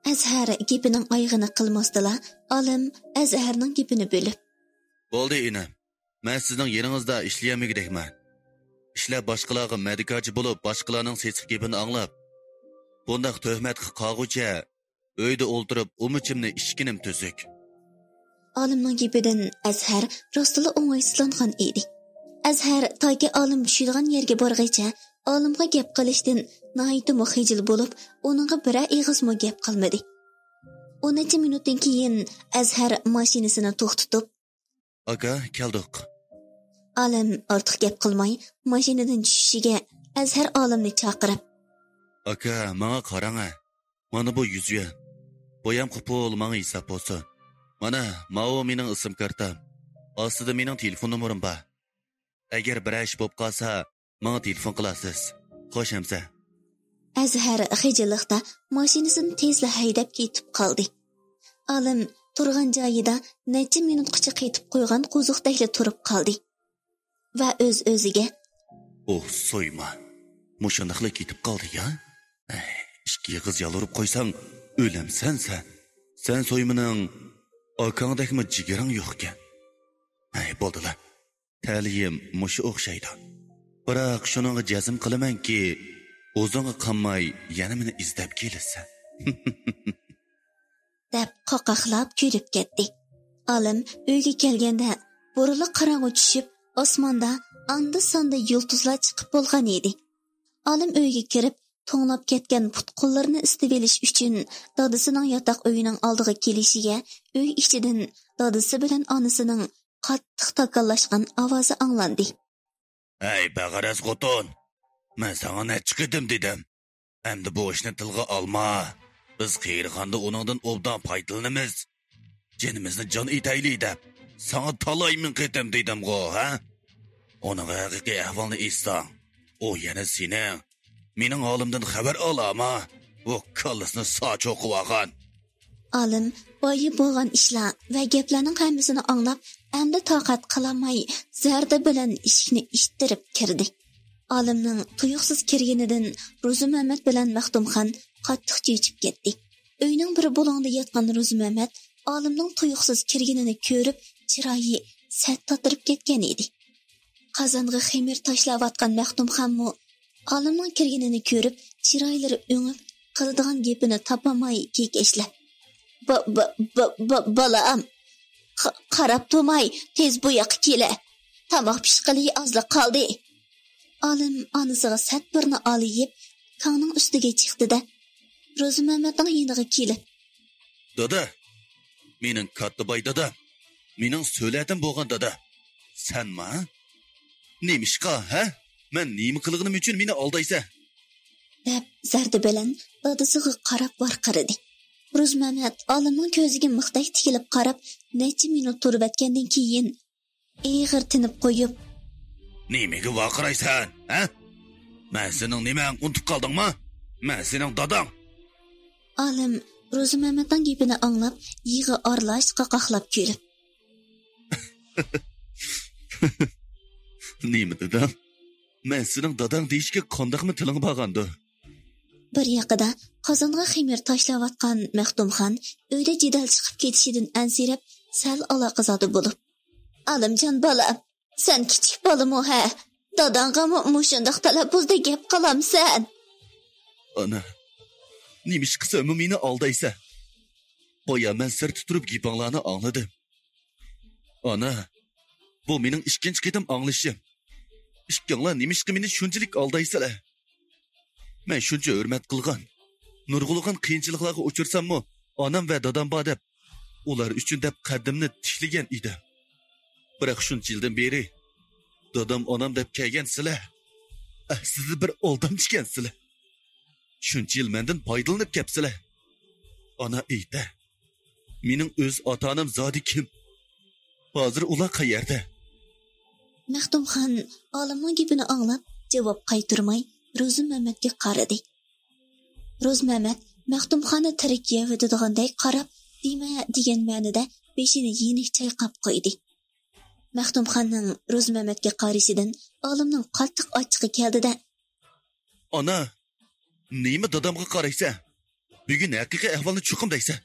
ئەزھەر گېپىنىڭ ئايىغىنى قىلماستىلا، ئالىم ئەزھەرنىڭ گېپىنى بۆلۈپ: بولدى ئىنىم، مەن سىزنىڭ يېنىڭىزدا ئىشلىيەلمىگۈدەكمەن. ئىشلەپ باشقىلارغا مەدىكارچى بولۇپ، باشقىلارنىڭ سېسىق گېپىنى ئاڭلاپ، بۇنداق تۆھمەتكە قالغۇچە ئۆيدە ئولتۇرۇپ ئۇمىچىمنى ئىچكىنىم تۈزۈك. ئالىمنىڭ گېپىدىن ئەزھەر راستلا ئوڭايسىزلانغان ئىدى. ئەزھەر تاكى ئالىم چۈشىدىغان يەرگە بارغىچە ئالىمغا گەپ قىلىشتىن ناھايىتىمۇ خىجىل بولۇپ، ئۇنىڭغا بىرەر ئېغىزمۇ گەپ قىلمىدى. ئون نەچچە مىنۇتتىن كېيىن ئەزھەر ماشىنىسىنى توختىتىپ: ئاكا، كەلدۇق. ئالىم ئارتۇق گەپ قىلماي، ماشىنىدىن چۈشۈشىگە ئەزھەر ئالىمنى چاقىرىپ: ئاكا، ماڭا قاراڭە. مانا بۇ يۈز يۈەن. بايامقى پۇل ماڭا ھېساب بولسۇن. مانا، ماۋۇ مېنىڭ ئىسىم كارتام. ئاستىدا مېنىڭ تېلېفون نومۇرۇم بار. ئەگەر بىرەر ئىش بولۇپ قالسا، ماڭا تېلېفون قىلارسىز. خوش ئەمىسە. ئەزھەر خىجىللىقتا ماشىنىسىنى تېزلا ھەيدەپ كېتىپ قالدى. ئالىم تۇرغان جايىدا نەچچە مىنۇتقىچە قېتىپ قويغان قوزۇقتەكلا تۇرۇپ قالدى ۋە ئۆز-ئۆزىگە: ئوھ، سويما. مۇشۇنداقلا كېتىپ قالدى يا؟ ئەي، ئىككى ئېغىز يالۋۇرۇپ قويساڭ، ئۆلەمسەن سەن. سەن سويمىنىڭ ئاكاڭدەكمۇ جىگىرىڭ يوقكەن. ئەي، بولدىلا. تەلىيىم مۇشۇ ئوخشايدۇ. بىراق شۇنىڭغا جەزم قىلىمەنكى، ئۇزۇنغا قالماي يەنە مېنى ئىزدەپ كېلىسەن. دەپ قاقاقلاپ كۈلۈپ كەتتى. ئالىم ئۆيگە كەلگەندە بۇرۇنلا قاراڭغۇ چۈشۈپ، ئاسماندا ئاندا-ساندا يۇلتۇزلار چىقىپ بولغان ئىدى. ئالىم ئۆيگە كىرىپ، توڭلاپ كەتكەن پۇت-قوللىرىنى ئىسسىتىۋېلىش ئۈچۈن دادىسىنىڭ ياتاق ئۆيىنىڭ ئالدىغا كېلىشىگە، ئۆي ئىچىدىن دادىسى بىلەن ئانىسىنىڭ قاتتىق تاكاللاشقان ئاۋازى ئاڭلاندى. ھەي، بەغەرەس خوتۇن! مەن ساڭا نەچچە قېتىم دېدىم، ئەمدى بۇ ئىشنى تىلغا ئالما. بىز قېرىغاندا ئۇنىڭدىن ئوبدان پايدىلىنىمىز. جېنىمىزنى جان ئېتەيلى دەپ، ساڭا تالاي مىڭ قېتىم دېدىمغۇ، ھە؟ ئۇنىڭ ھەقىقىي ئەھۋالىنى ئېيتساڭ، ئۇ يەنە سېنىڭ، مېنىڭ ھالىمدىن خەۋەر ئالامۇ؟ بۇ كاللىسىنى سا چوقۇۋالغان. ئالىم بايا بولغان ئىشلار ۋە گەپلەرنىڭ ھەممىسىنى ئاڭلاپ، ئەمدى تاقەت قىلالماي، زەردە بىلەن ئىشىكنى ئىتتىرىپ كىردى. ئالىمنىڭ تۇيۇقسىز كىرگىنىدىن روزىمەمەت بىلەن مەختۇمخان قاتتىق چۆچۈپ كەتتى. ئۆينىڭ بىر بۇلۇڭىدا ياتقان روزىمەمەت ئالىمنىڭ تۇيۇقسىز كىرگىنىنى كۆرۈپ، چىرايى سەت تاتىرىپ كەتكەن ئىدى. قازانغا خېمىر تاشلاۋاتقان مەختۇمخانمۇ ئالىمنىڭ كىرگىنىنى كۆرۈپ، چىرايلىرى ئۆڭۈپ، قىلىدىغان گېپىنى تاپالماي كېكەچلەپ، با-، با-، با-، با-، بالام، ق-، قاراپ تۇرماي، تېز بۇ ياققا كېلە. تاماق پىشقىلى ئازلا قالدى. ئالىم ئانىسىغا سەت بىرنى ئالىيىپ، كاڭنىڭ ئۈستىگە چىقتى-دە، روزىمەمەتنىڭ يېنىغا كېلىپ، دادا، مېنىڭ كاتتىباي دادام، مېنىڭ سۆلەتىم بولغان دادا. سەنما؟ نېمىشقا، ھە؟ مەن نېمە قىلغىنىم ئۈچۈن مېنى ئالدايسەن؟ دەپ، زەردە بىلەن دادىسىغا قاراپ ۋارقىرىدى. روزىمەمەت ئالىمنىڭ كۆزىگە مىختەك تىكىلىپ قاراپ، نەچچە مىنۇت تۇرۇۋەتكەندىن كېيىن، ئېغىر تىنىپ قويۇپ، نېمىگە ۋارقىرايسەن، ھە؟ مەن سېنىڭ نېمەڭ، ئۇنتۇپ قالدىڭمۇ؟ مەن سېنىڭ داداڭ. ئالىم روزىمەمەتنىڭ گېپىنى ئاڭلاپ، يىغا ئارىلاش قاقاقلاپ كۈلۈپ، نېمە داداڭ؟ مەن سېنىڭ داداڭ دېيىشكە قانداقمۇ تىلىڭ بارغاندۇ؟ بىر ياقىدا قازانغا خېمىر تاشلاۋاتقان مەختۇمخان ئۆيدە جېدەل چىقىپ كېتىشىدىن ئەنسىرەپ، سەل ئالاقىزادە بولۇپ، ئالىمجان بالام، سەن كىچىك بالىمۇ ھە؟ داداڭغىمۇ مۇشۇنداق تەلەپپۇزدا گەپ قىلامسەن؟ ئانا، نېمىشقا سەنمۇ مېنى ئالدايسەن؟ بايا مەن سىرتتا تۇرۇپ گېپىڭلارنى ئاڭلىدىم. ئانا، بۇ مېنىڭ ئىككىنچى قېتىم ئاڭلىشىم. ئىككىڭلار نېمىشقا مېنى شۇنچىلىك ئالدايسىلەر؟ مەن شۇنچە ھۆرمەت قىلغان، نۇرغۇنلىغان قىيىنچىلىقلارغا ئۇچرىساممۇ، ئانام ۋە دادام بار دەپ، ئۇلار ئۈچۈن دەپ قەددىمنى تىكلىگەن ئىدىم. بىراق شۇنچە يىلدىن بېرى دادام، ئانام دەپ كەلگەن سىلەر، ئەسلىدە بىر ئالدامچىكەنسىلەر. شۇنچە يىل مەندىن پايدىلىنىپ كەپسىلەر. ئانا، ئېيتە، مېنىڭ ئۆز ئاتا-ئانام زادى كىم؟ ھازىر ئۇلار قەيەردە؟ مەختۇمخان ئالىمنىڭ گېپىنى ئاڭلاپ، جاۋاب قايتۇرماي، روزىمەمەتكە قارىدى. روزىمەمەت مەختۇمخاننى تىرىك يەۋېتىدىغاندەك قاراپ، دېمە دېگەن مەنىدە بېشىنى يېنىك چايقاپ قويدى. مەختۇمخاننىڭ روزىمەمەتكە قارىشىدىن ئالىمنىڭ قاتتىق ئاچچىقى كەلدى-دە، ئانا، نېمە دادامغا قارايسەن؟ بۈگۈن ھەقىقىي ئەھۋالنى چوقۇم دەيسەن.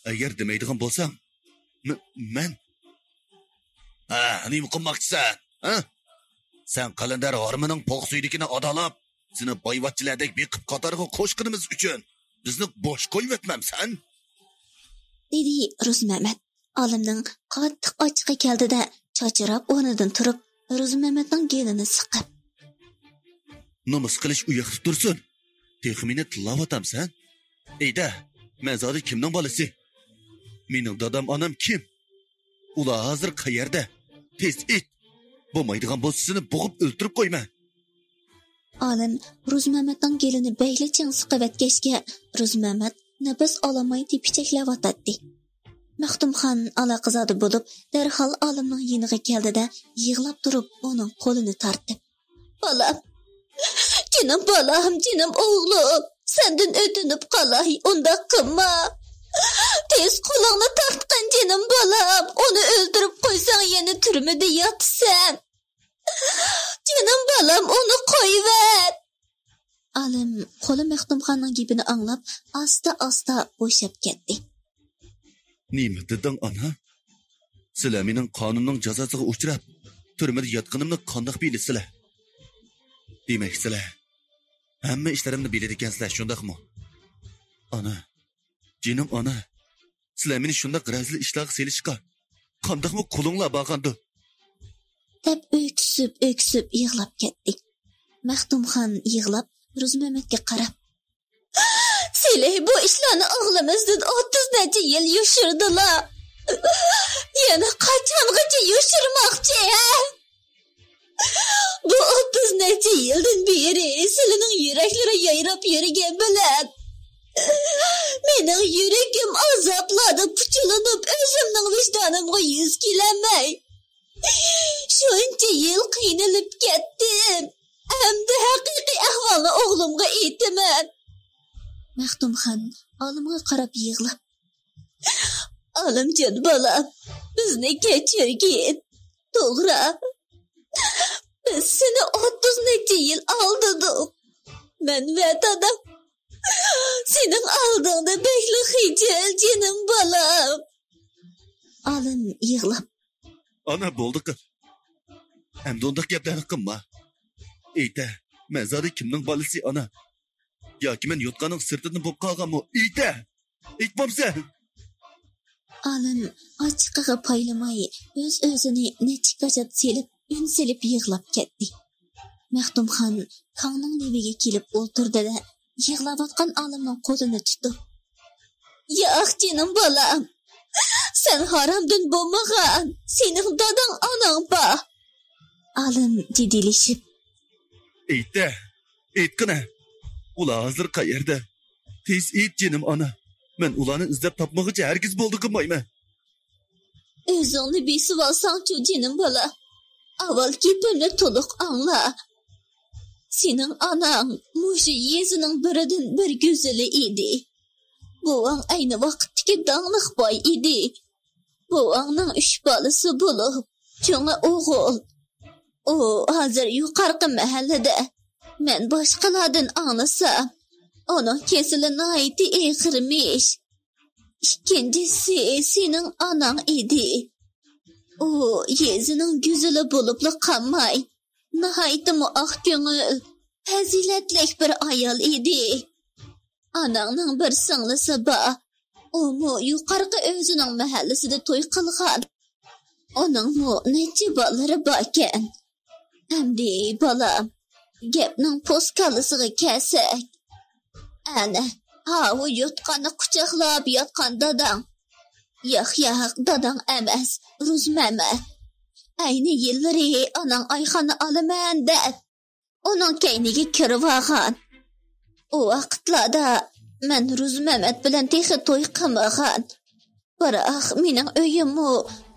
ئەگەر دېمەيدىغان بولساڭ، م-، مەن. ھە، نېمە قىلماقچىسەن، ھە؟ سەن قەلەندەر ھارمىنىڭ پوق سۈيدۈكىنى ئادالاپ، سېنى بايۋەچچىلەردەك بېقىپ قاتارغا قوشقىنىمىز ئۈچۈن بىزنى بوش قويۇۋەتمەمسەن؟ دېدى روزىمەمەت. ئالىمنىڭ قاتتىق ئاچچىقى كەلدى-دە، چاچراپ ئورنىدىن تۇرۇپ، روزىمەمەتنىڭ گېلىنى سىقىپ، نومۇس قىلىش ئۇ ياقتا تۇرسۇن. تېخى مېنى تىللاۋاتامسەن؟ ئېيتە، مەن زادى كىمنىڭ بالىسى؟ مېنىڭ دادام-ئانام كىم؟ ئۇلار ھازىر قەيەردە؟ تېز ئېيت! بولمايدىغان بولسا سېنى بوغۇپ ئۆلتۈرۈپ قويىمەن. ئالىم روزىمەمەتنىڭ گېلىنى بەكلا چىڭ سىقىۋەتكەچكە، روزىمەمەت نەپەس ئالالماي تېپىچەكلەۋاتاتتى. مەختۇمخان ئالاقىزادە بولۇپ، دەرھال ئالىمنىڭ يېنىغا كەلدى-دە، يىغلاپ تۇرۇپ ئۇنىڭ قولىنى تارتىپ، بالام، جېنىم بالام، جېنىم ئوغلۇم، سەندىن ئۆتۈنۈپ قالاي، ئۇنداق قىلما. تېز قولۇڭنى تارتقىن، جېنىم بالام، ئۇنى ئۆلتۈرۈپ قويساڭ يەنە تۈرمىدە ياتىسەن. جېنىم بالام، ئۇنى قويۇۋەت. ئالىم قولى مەختۇمخاننىڭ گېپىنى ئاڭلاپ، ئاستا-ئاستا بوشاپ كەتتى. نېمە دېدىڭ، ئانا؟ سىلەر مېنىڭ قانۇننىڭ جازاسىغا ئۇچراپ، تۈرمىدە ياتقىنىمنى قانداق بىلىسىلەر؟ دېمەك، سىلەر ھەممە ئىشلىرىمنى بىلىدىكەنسىلەر، شۇنداقمۇ؟ ئانا، جېنىم ئانا، سىلەر مېنى شۇنداق رەزىل ئىشلارغا سېلىشقا قانداقمۇ قولۇڭلار بارغاندۇ؟ دەپ ئۆكسۈپ-ئۆكسۈپ يىغلاپ كەتتى. مەختۇمخان يىغلاپ روزىمەمەتكە قاراپ، سىلى بۇ ئىشلارنى ئوغلىمىزدىن ئوتتۇز نەچچە يىل يوشۇردىلا. يەنە قاچانغىچە يوشۇرماقچى، ھە؟ بۇ ئوتتۇز نەچچە يىلدىن بېرى سىلىنىڭ يۈرەكلىرى يايراپ يۈرگەن بىلەن، مېنىڭ يۈرىكىم ئازابلاردا پۇچىلىنىپ، ئۆزۈمنىڭ ۋىجدانىمغا يۈز كېلەلمەي، شۇنچە يىل قىينىلىپ كەتتىم. ئەمدى ھەقىقىي ئەھۋالنى ئوغلۇمغا ئېيتىمەن. مەختۇمخان ئالىمغا قاراپ يىغلاپ، ئالىمجان بالام، بىزنى كەچۈرگىن. توغرا، بىز سېنى ئوتتۇز نەچچە يىل ئالدىدۇق. مەن ۋە دادام سېنىڭ ئالدىڭدا بەكلا خىجىل، جېنىم بالام. ئالىم يىغلاپ، ئانا، بولدى قىل. ئەمدى ئۇنداق گەپلەرنى قىلما. ئېيتە، مەن زادى كىمنىڭ بالىسى، ئانا؟ ياكى مەن يوتقاننىڭ سىرتىدىن بولۇپ قالغانمۇ؟ ئېيتە! ئېيتمامسەن؟ ئالىم ئاچچىقىغا پايلىماي، ئۆز-ئۆزىنى نەچچە كاجات سېلىپ، ئۈن سېلىپ يىغلاپ كەتتى. مەختۇمخان كاڭنىڭ لېۋىگە كېلىپ ئولتۇردى-دە، يىغلاۋاتقان ئالىمنىڭ قولىنى تۇتۇپ، ياق، جېنىم بالام، سەن ھارامدىن بولمىغان، سېنىڭ داداڭ، ئاناڭ بار. ئالىم جىددىيلىشىپ، ئېيتە، ئېيتقىنە، ئۇلار ھازىر قەيەردە؟ تېز ئېيت، جېنىم ئانا. مەن ئۇلارنى ئىزدەپ تاپمىغۇچە ھەرگىز بولدى قىلمايمەن. ئۆزۈڭنى بېسىۋالساڭچۇ، جېنىم بالا. ئاۋۋال گېپىمنى تولۇق ئاڭلا. سېنىڭ ئاناڭ مۇشۇ يېزىنىڭ بىردىن بىر گۈزىلى ئىدى. بوۋاڭ ئەينى ۋاقىتتىكى داڭلىق باي ئىدى. بوۋاڭنىڭ ئۈچ بالىسى بولۇپ، چوڭى ئوغۇل. ئۇ ھازىر يۇقارقى مەھەللىدە. مەن باشقىلاردىن ئاڭلىسام، ئۇنىڭ كېسىلى ناھايىتى ئېغىرمىش. ئىككىنچىسى سېنىڭ ئاناڭ ئىدى. ئۇ يېزىنىڭ گۈزىلى بولۇپلا قالماي، ناھايىتىمۇ ئاق كۆڭۈل، پەزىلەتلىك بىر ئايال ئىدى. ئاناڭنىڭ بىر سىڭلىسى بار. ئۇمۇ يۇقارقى ئۆزىنىڭ مەھەللىسىدە توي قىلغان. ئۇنىڭمۇ نەچچە بالىلىرى باركەن. ئەمدى بالام، گەپنىڭ پوست كاللىسىغا كەلسەك، ئەنە، ھاۋۇ يوتقاننى قۇچاقلاپ ياتقان داداڭ. ياق، ياق، داداڭ ئەمەس، رۇزمەمەت. ئەينى يىللىرى ئاناڭ ئايخاننى ئالىمەن دەپ، ئۇنىڭ كەينىگە كىرىۋالغان. ئۇ ۋاقىتلاردا مەن رۇزمەمەت بىلەن تېخى توي قىلمىغان. بىراق مېنىڭ ئۆيۈممۇ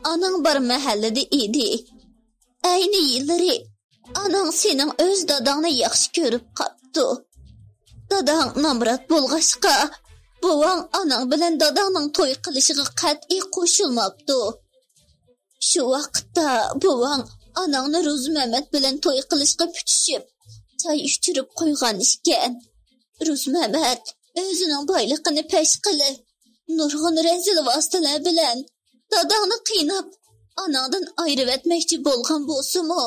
ئاناڭ بار مەھەللىدە ئىدى. ئەينى يىللىرى ئاناڭ سېنىڭ ئۆز داداڭنى ياخشى كۆرۈپ قاپتۇ. داداڭ نامرات بولغاچقا، بوۋاڭ ئاناڭ بىلەن داداڭنىڭ توي قىلىشىغا قەتئىي قوشۇلماپتۇ. شۇ ۋاقىتتا بوۋاڭ ئاناڭنى رۇزمەمەت بىلەن توي قىلىشقا پۈتۈشۈپ، چاي ئىچۈرۈپ قويغان ئىكەن. رۇزمەمەت ئۆزىنىڭ بايلىقىنى پەش قىلىپ، نۇرغۇن رەزىل ۋاسىتىلەر بىلەن داداڭنى قىيناپ، ئاناڭدىن ئايرىۋەتمەكچى بولغان بولسىمۇ،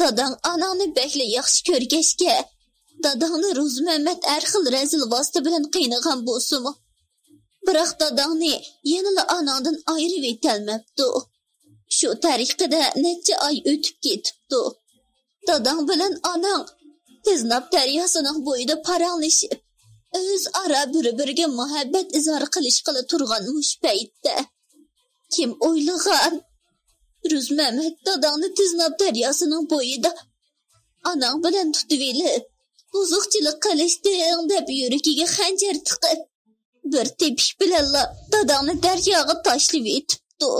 داداڭ ئاناڭنى بەكلا ياخشى كۆرگەچكە، داداڭنى رۇزمەمەت ھەر خىل رەزىل ۋاسىتە بىلەن قىينىغان بولسىمۇ، بىراق داداڭنى يەنىلا ئاناڭدىن ئايرىۋېتەلمەپتۇ. شۇ تەرىقىدە نەچچە ئاي ئۆتۈپ كېتىپتۇ. داداڭ بىلەن ئاناڭ تىزناپ دەرياسىنىڭ بويىدا پاراڭلىشىپ، ئۆزئارا بىر-بىرىگە مۇھەببەت ئىزھار قىلىشقىلى تۇرغان مۇشۇ پەيتتە، كىم ئويلىغان، رۇزمەمەت داداڭنى تىزناپ دەرياسىنىڭ بويىدا ئاناڭ بىلەن تۇتۇۋېلىپ، بۇزۇقچىلىق قىلىشتىڭ دەپ يۈرىكىگە خەنجەر تىقىپ، بىر تېپىش بىلەنلا داداڭنى دەرياغا تاشلىۋېتىپتۇ.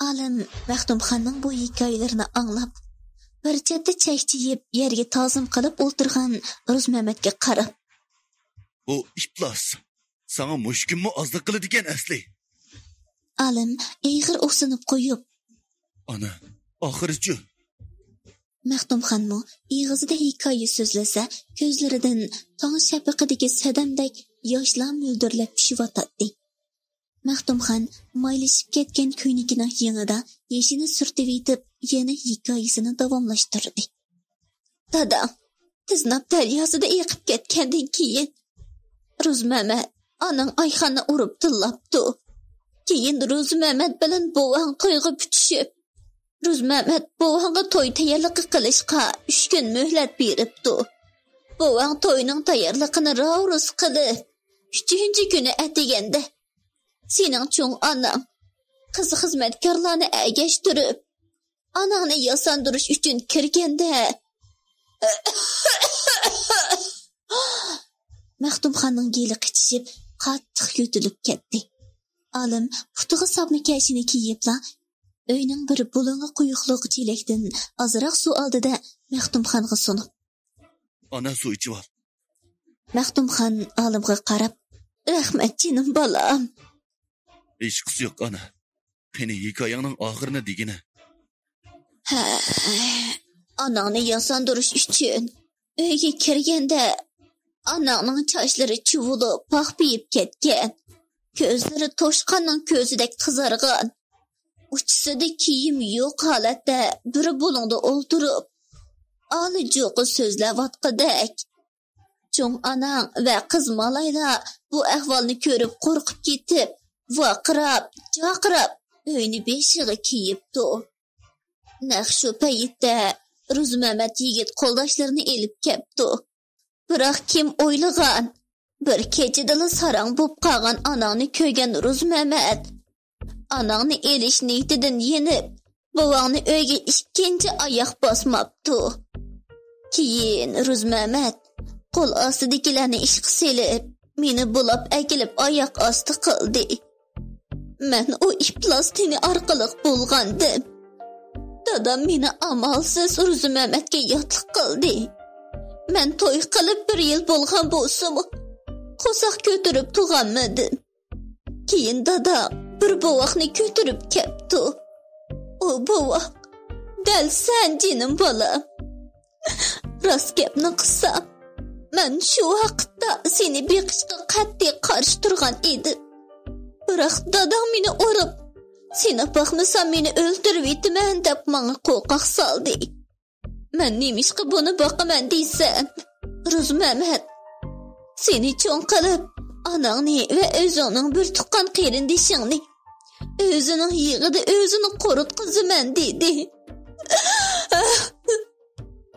ئالىم مەختۇمخاننىڭ بۇ ھېكايىلىرىنى ئاڭلاپ، بىر چەتتە چەكچىيىپ، يەرگە تازىم قىلىپ ئولتۇرغان رۇزمەمەتكە قاراپ، بۇ ئىپلاس ساڭا مۇشۇ كۈنمۇ ئازلىق قىلىدىكەن ئەسلى. ئالىم ئېغىر ئۇھسىنىپ قويۇپ، ئانا، ئاخىرىچۇ؟ مەختۇمخانمۇ ئېغىزىدا ھېكايە سۆزلىسە، كۆزلىرىدىن تاڭ شەپىقىدىكى سەدەمدەك ياشلار مۆلدۈرلەپ چۈشۈۋاتاتتى. مەختۇمخان مايلىشىپ كەتكەن كۆينىكىنىڭ يېڭىدا يېشىنى سۈرتۈۋېتىپ، يەنە ھېكايىسىنى داۋاملاشتۇردى. دادا، تىزناپ دەرياسىدا ئېقىپ كەتكەندىن كېيىن، رۇزمەمەت ئاناڭ ئايخاننى ئۇرۇپ تىللاپتۇ. كېيىن رۇزمەمەت بىلەن بوۋاڭ تويغا پۈتۈشۈپ، رۇزمەمەت بوۋاڭغا توي تەييارلىقى قىلىشقا ئۈچ كۈن مۆھلەت بېرىپتۇ. بوۋاڭ توينىڭ تەييارلىقىنى راۋۇرۇس قىلىپ، ئۈچىنچى كۈنى ئەتىگەندە سېنىڭ چوڭ ئاناڭ قىز خىزمەتكارلارنى ئەگەشتۈرۈپ، ئاناڭنى ياساندۇرۇش ئۈچۈن كىرگەندە، مەختۇمخاننىڭ گېلى قىچىشىپ، قاتتىق يۆتىلىپ كەتتى. ئالىم پۇتىغا ساپما كەشىنى كىيىپلا، ئۆينىڭ بىر بۇلۇڭى قويۇقلۇق چېلەكتىن ئازراق سۇ ئالدى-دە، مەختۇمخانغا سۇنۇپ. ئانا، سۇ ئىچىۋال. مەختۇمخان ئالىمغا قاراپ، رەھمەت، جېنىم بالام. ھېچقىسى يوق، ئانا. قېنى، ھېكايەڭنىڭ ئاخىرىنى دېگىنە. ھە، ئاناڭنى ياساندۇرۇش ئۈچۈن ئۆيگە كىرگەندە، ئاناڭنىڭ چاچلىرى چۇۋۇلۇپ، پاخپىيىپ كەتكەن. كۆزلىرى توشقاننىڭ كۆزىدەك قىزارغان. ئۇچىسىدا كىيىم يوق ھالەتتە بىر بۇلۇڭدا ئولتۇرۇپ، ئالىجوقا سۆزلەۋاتقۇدەك. چوڭ ئاناڭ ۋە قىز مالايلار بۇ ئەھۋالنى كۆرۈپ قورقۇپ كېتىپ، ۋارقىراپ، جارقىراپ ئۆينى بېشىغا كىيىپتۇ. نەق شۇ پەيتتە رۇزمەمەت يىگىت قولداشلىرىنى ئېلىپ كەپتۇ. بىراق كىم ئويلىغان، بىر كېچىدىلا ساراڭ بوپ قالغان ئاناڭنى كۆرگەن رۇزمەمەت ئاناڭنى ئېلىش نىيىتىدىن يېنىپ، بوۋاڭنى ئۆيگە ئىككىنچى ئاياق باسماپتۇ. كېيىن رۇزمەمەت قول ئاستىدىكىلەرنى ئىشقا سېلىپ، مېنى بۇلاپ ئەكېلىپ ئاياق ئاستى قىلدى. مەن ئۇ ئىپلاس تېنى ئارقىلىق بۇلغاندىم. دادام مېنى ئامالسىز رۇزمەمەتكە ياتلىق قىلدى. مەن توي قىلىپ بىر يىل بولغان بولسىمۇ، قورساق كۆتۈرۈپ تۇغالمىدىم. كېيىن دادا بىر بوۋاقنى كۆتۈرۈپ كەپتۇ. ئۇ بوۋاق دەل سەن، جېنىم بالام. راست گەپنى قىلسام، مەن شۇ ۋاقىتتا سېنى بېقىشقا قەتئىي قارشى تۇرغان ئىدىم. بىراق داداڭ مېنى ئۇرۇپ، سېنى باقمىسام مېنى ئۆلتۈرۈۋېتىمەن دەپ ماڭا قورقاق سالدى. مەن نېمىشقا بۇنى باقىمەن دېيسەن، رۇزمەمەت، سېنى چوڭ قىلىپ، ئاناڭنى ۋە ئۆزۈڭنىڭ بىر تۇغقان قېرىندىشىڭنى ئۆزىنىڭ يېغىدا ئۆزىنى قۇرۇتقۇزىمەن دېدى.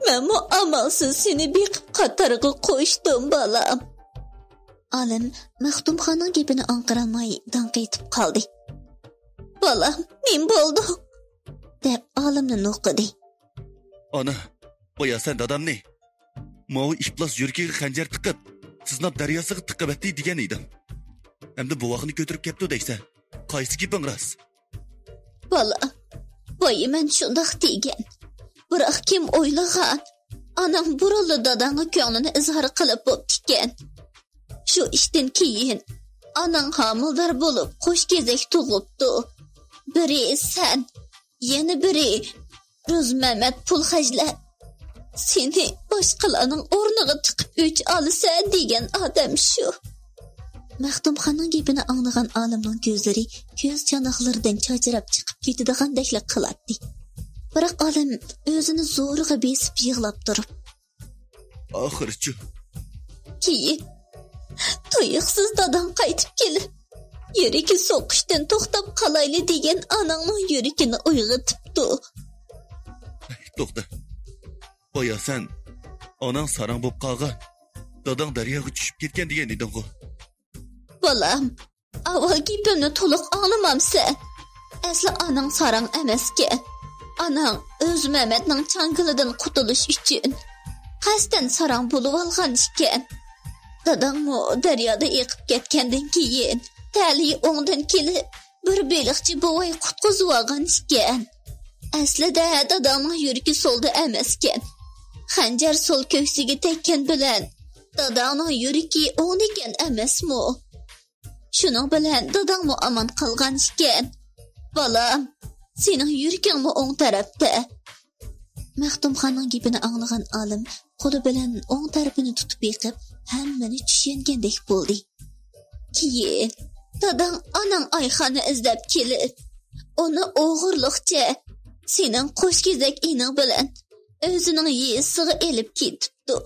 مەنمۇ ئامالسىز سېنى بېقىپ قاتارغا قوشتۇم، بالام. ئالىم مەختۇمخاننىڭ گېپىنى ئاڭقىرالماي داڭ قېتىپ قالدى. بالام، نېمە بولدۇڭ؟ دەپ ئالىمنى نوقۇدى. ئانا، بايا سەن دادامنى ماۋۇ ئىپلاس يۈرىكىگە خەنجەر تىقىپ، سىزناپ دەرياسىغا تىقىۋەتتى دېگەن ئىدىڭ. ئەمدى بوۋاقنى كۆتۈرۈپ كەپتۇ دەيسەن. قايسى گېپىڭ راست؟ بالام، بايا مەن شۇنداق دېگەن. بىراق كىم ئويلىغان، ئاناڭ بۇرۇنلا داداڭغا كۆڭلىنى ئىزھار قىلىپ بوپتىكەن. شۇ ئىشتىن كېيىن ئاناڭ ھامىلىدار بولۇپ، قوش كېزەك تۇغۇپتۇ. بىرى سەن، يەنە بىرى رۇزمەمەت پۇل خەجلەپ، سېنى باشقىلارنىڭ ئورنىغا تىقىپ ئۆچ ئالىسەن دېگەن ئادەم شۇ. مەختۇمخاننىڭ گېپىنى ئاڭلىغان ئالىمنىڭ كۆزلىرى كۆز چاناقلىرىدىن چاچراپ چىقىپ كېتىدىغاندەكلا قىلاتتى. بىراق ئالىم ئۆزىنى زورىغا بېسىپ يىغلاپ تۇرۇپ، ئاخىرىچۇ؟ كېيىن تۇيۇقسىز داداڭ قايتىپ كېلىپ، يۈرىكى سوقۇشتىن توختاپ قالايلى دېگەن ئاناڭنىڭ يۈرىكىنى ئويغىتىپتۇ. توختا. بايا سەن ئاناڭ ساراڭ بوپ قالغان، داداڭ دەرياغا چۈشۈپ كەتكەن دېگەن ئىدىڭغۇ؟ بالام، ئاۋۋال گېپىمنى تولۇق ئاڭلىمامسەن؟ ئەسلى ئاناڭ ساراڭ ئەمەسكەن. ئاناڭ رۇزمەمەتنىڭ چاڭگىلىدىن قۇتۇلۇش ئۈچۈن قەستەن ساراڭ بولۇۋالغان ئىكەن. داداڭمۇ دەريادا ئېقىپ كەتكەندىن كېيىن، تەلىيى ئوڭدىن كېلىپ، بىر بېلىقچى بوۋاي قۇتقۇزۇۋالغان ئىكەن. ئەسلىدە داداڭنىڭ يۈرىكى سولدا ئەمەسكەن. خەنجەر سول كۆكسىگە تەگكەن بىلەن، داداڭنىڭ يۈرىكى ئوڭدىكەن ئەمەسمۇ؟ شۇنىڭ بىلەن داداڭمۇ ئامان قالغان ئىكەن. بالام، سېنىڭ يۈرىكىڭمۇ ئوڭ تەرەپتە. مەختۇمخاننىڭ گېپىنى ئاڭلىغان ئالىم قولى بىلەن ئوڭ تەرىپىنى تۇتۇپ بېقىپ، ھەممىنى چۈشەنگەندەك بولدى. كېيىن داداڭ ئاناڭ ئايخاننى ئىزدەپ كېلىپ، ئۇنى ئوغرىلىقچە سېنىڭ قوش كېزەك ئىنىڭ بىلەن ئۆزىنىڭ يېزىسىغا ئېلىپ كېتىپتۇ.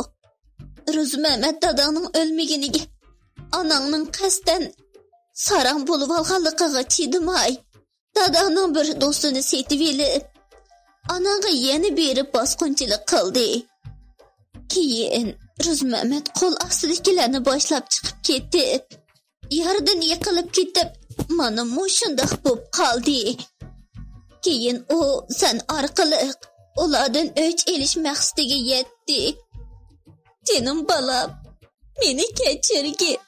رۇزمەمەت داداڭنىڭ ئۆلمىگىنىگە، ئاناڭنىڭ قەستەن ساراڭ بولۇۋالغانلىقىغا چىدىماي، داداڭنىڭ بىر دوستىنى سېتىۋېلىپ، ئاناڭغا يەنە بېرىپ باسقۇنچىلىق قىلدى. كېيىن رۇزمەمەت قول ئاستىدىكىلەرنى باشلاپ چىقىپ كېتىپ، ياردىن يىقىلىپ كېتىپ، مانا مۇشۇنداق بوپ قالدى. كېيىن ئۇ سەن ئارقىلىق ئۇلاردىن ئۆچ ئېلىش مەقسىتىگە يەتتى. جېنىم بالام، مېنى كەچۈرگىن.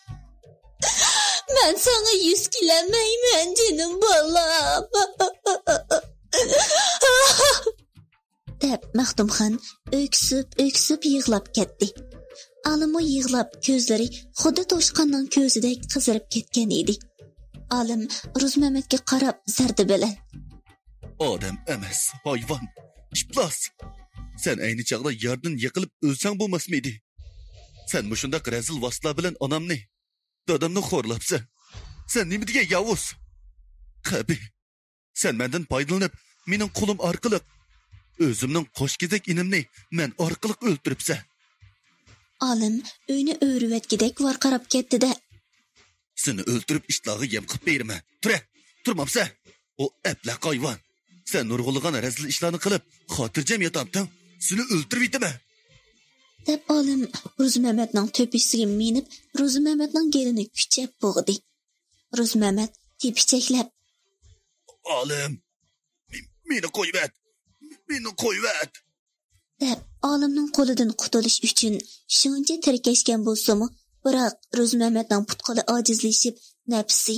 مەن ساڭا يۈز كېلەلمەيمەن، جېنىم بالام. دەپ مەختۇمخان ئۆكسۈپ-ئۆكسۈپ يىغلاپ كەتتى. ئالىممۇ يىغلاپ، كۆزلىرى خۇددى توشقاننىڭ كۆزىدەك قىزىرىپ كەتكەن ئىدى. ئالىم روزمەمەتكە قاراپ زەردە بىلەن: ئادەم ئەمەس، ھايۋان، ئىپلاس! سەن ئەينى چاغدا ياردىن يىقىلىپ ئۆلسەڭ بولماسمىدى؟ سەن مۇشۇنداق رەزىل ۋاسىتىلەر بىلەن ئانامنى، دادامنى خورلاپسەن. سەن نېمە دېگەن ياۋۇز، قەبىھ! سەن مەندىن پايدىلىنىپ، مېنىڭ قولۇم ئارقىلىق ئۆزۈمنىڭ قوشكېزەك ئىنىمنى مەن ئارقىلىق ئۆلتۈرۈپسەن. ئالىم ئۆينى ئۆرۈۋەتكۈدەك ۋارقىراپ كەتتى-دە: سېنى ئۆلتۈرۈپ ئىتلارغا يەم قىلىپ بېرىمەن. تۇرە، تۇرمامسەن؟ ئۇ ئەبلەخ ھايۋان. سەن نۇرغۇنلىغان رەزىل ئىشلارنى قىلىپ، خاتىرجەم ياتامتىڭ؟ سېنى ئۆلتۈرۈۋېتىمەن! دەپ ئالىم روزىمەمەتنىڭ تۆپىسىگە مىنىپ، روزىمەمەتنىڭ گېلىنى كۈچەپ بوغدى. روزىمەمەت تېپىچەكلەپ: ئالىم، مېنى قويۇۋەت! مېنى قويۇۋەت! دەپ ئالىمنىڭ قولىدىن قۇتۇلۇش ئۈچۈن شۇنچە تىركەشكەن بولسىمۇ، بىراق روزىمەمەتنىڭ پۇت-قولى ئاجىزلىشىپ، نەپىسى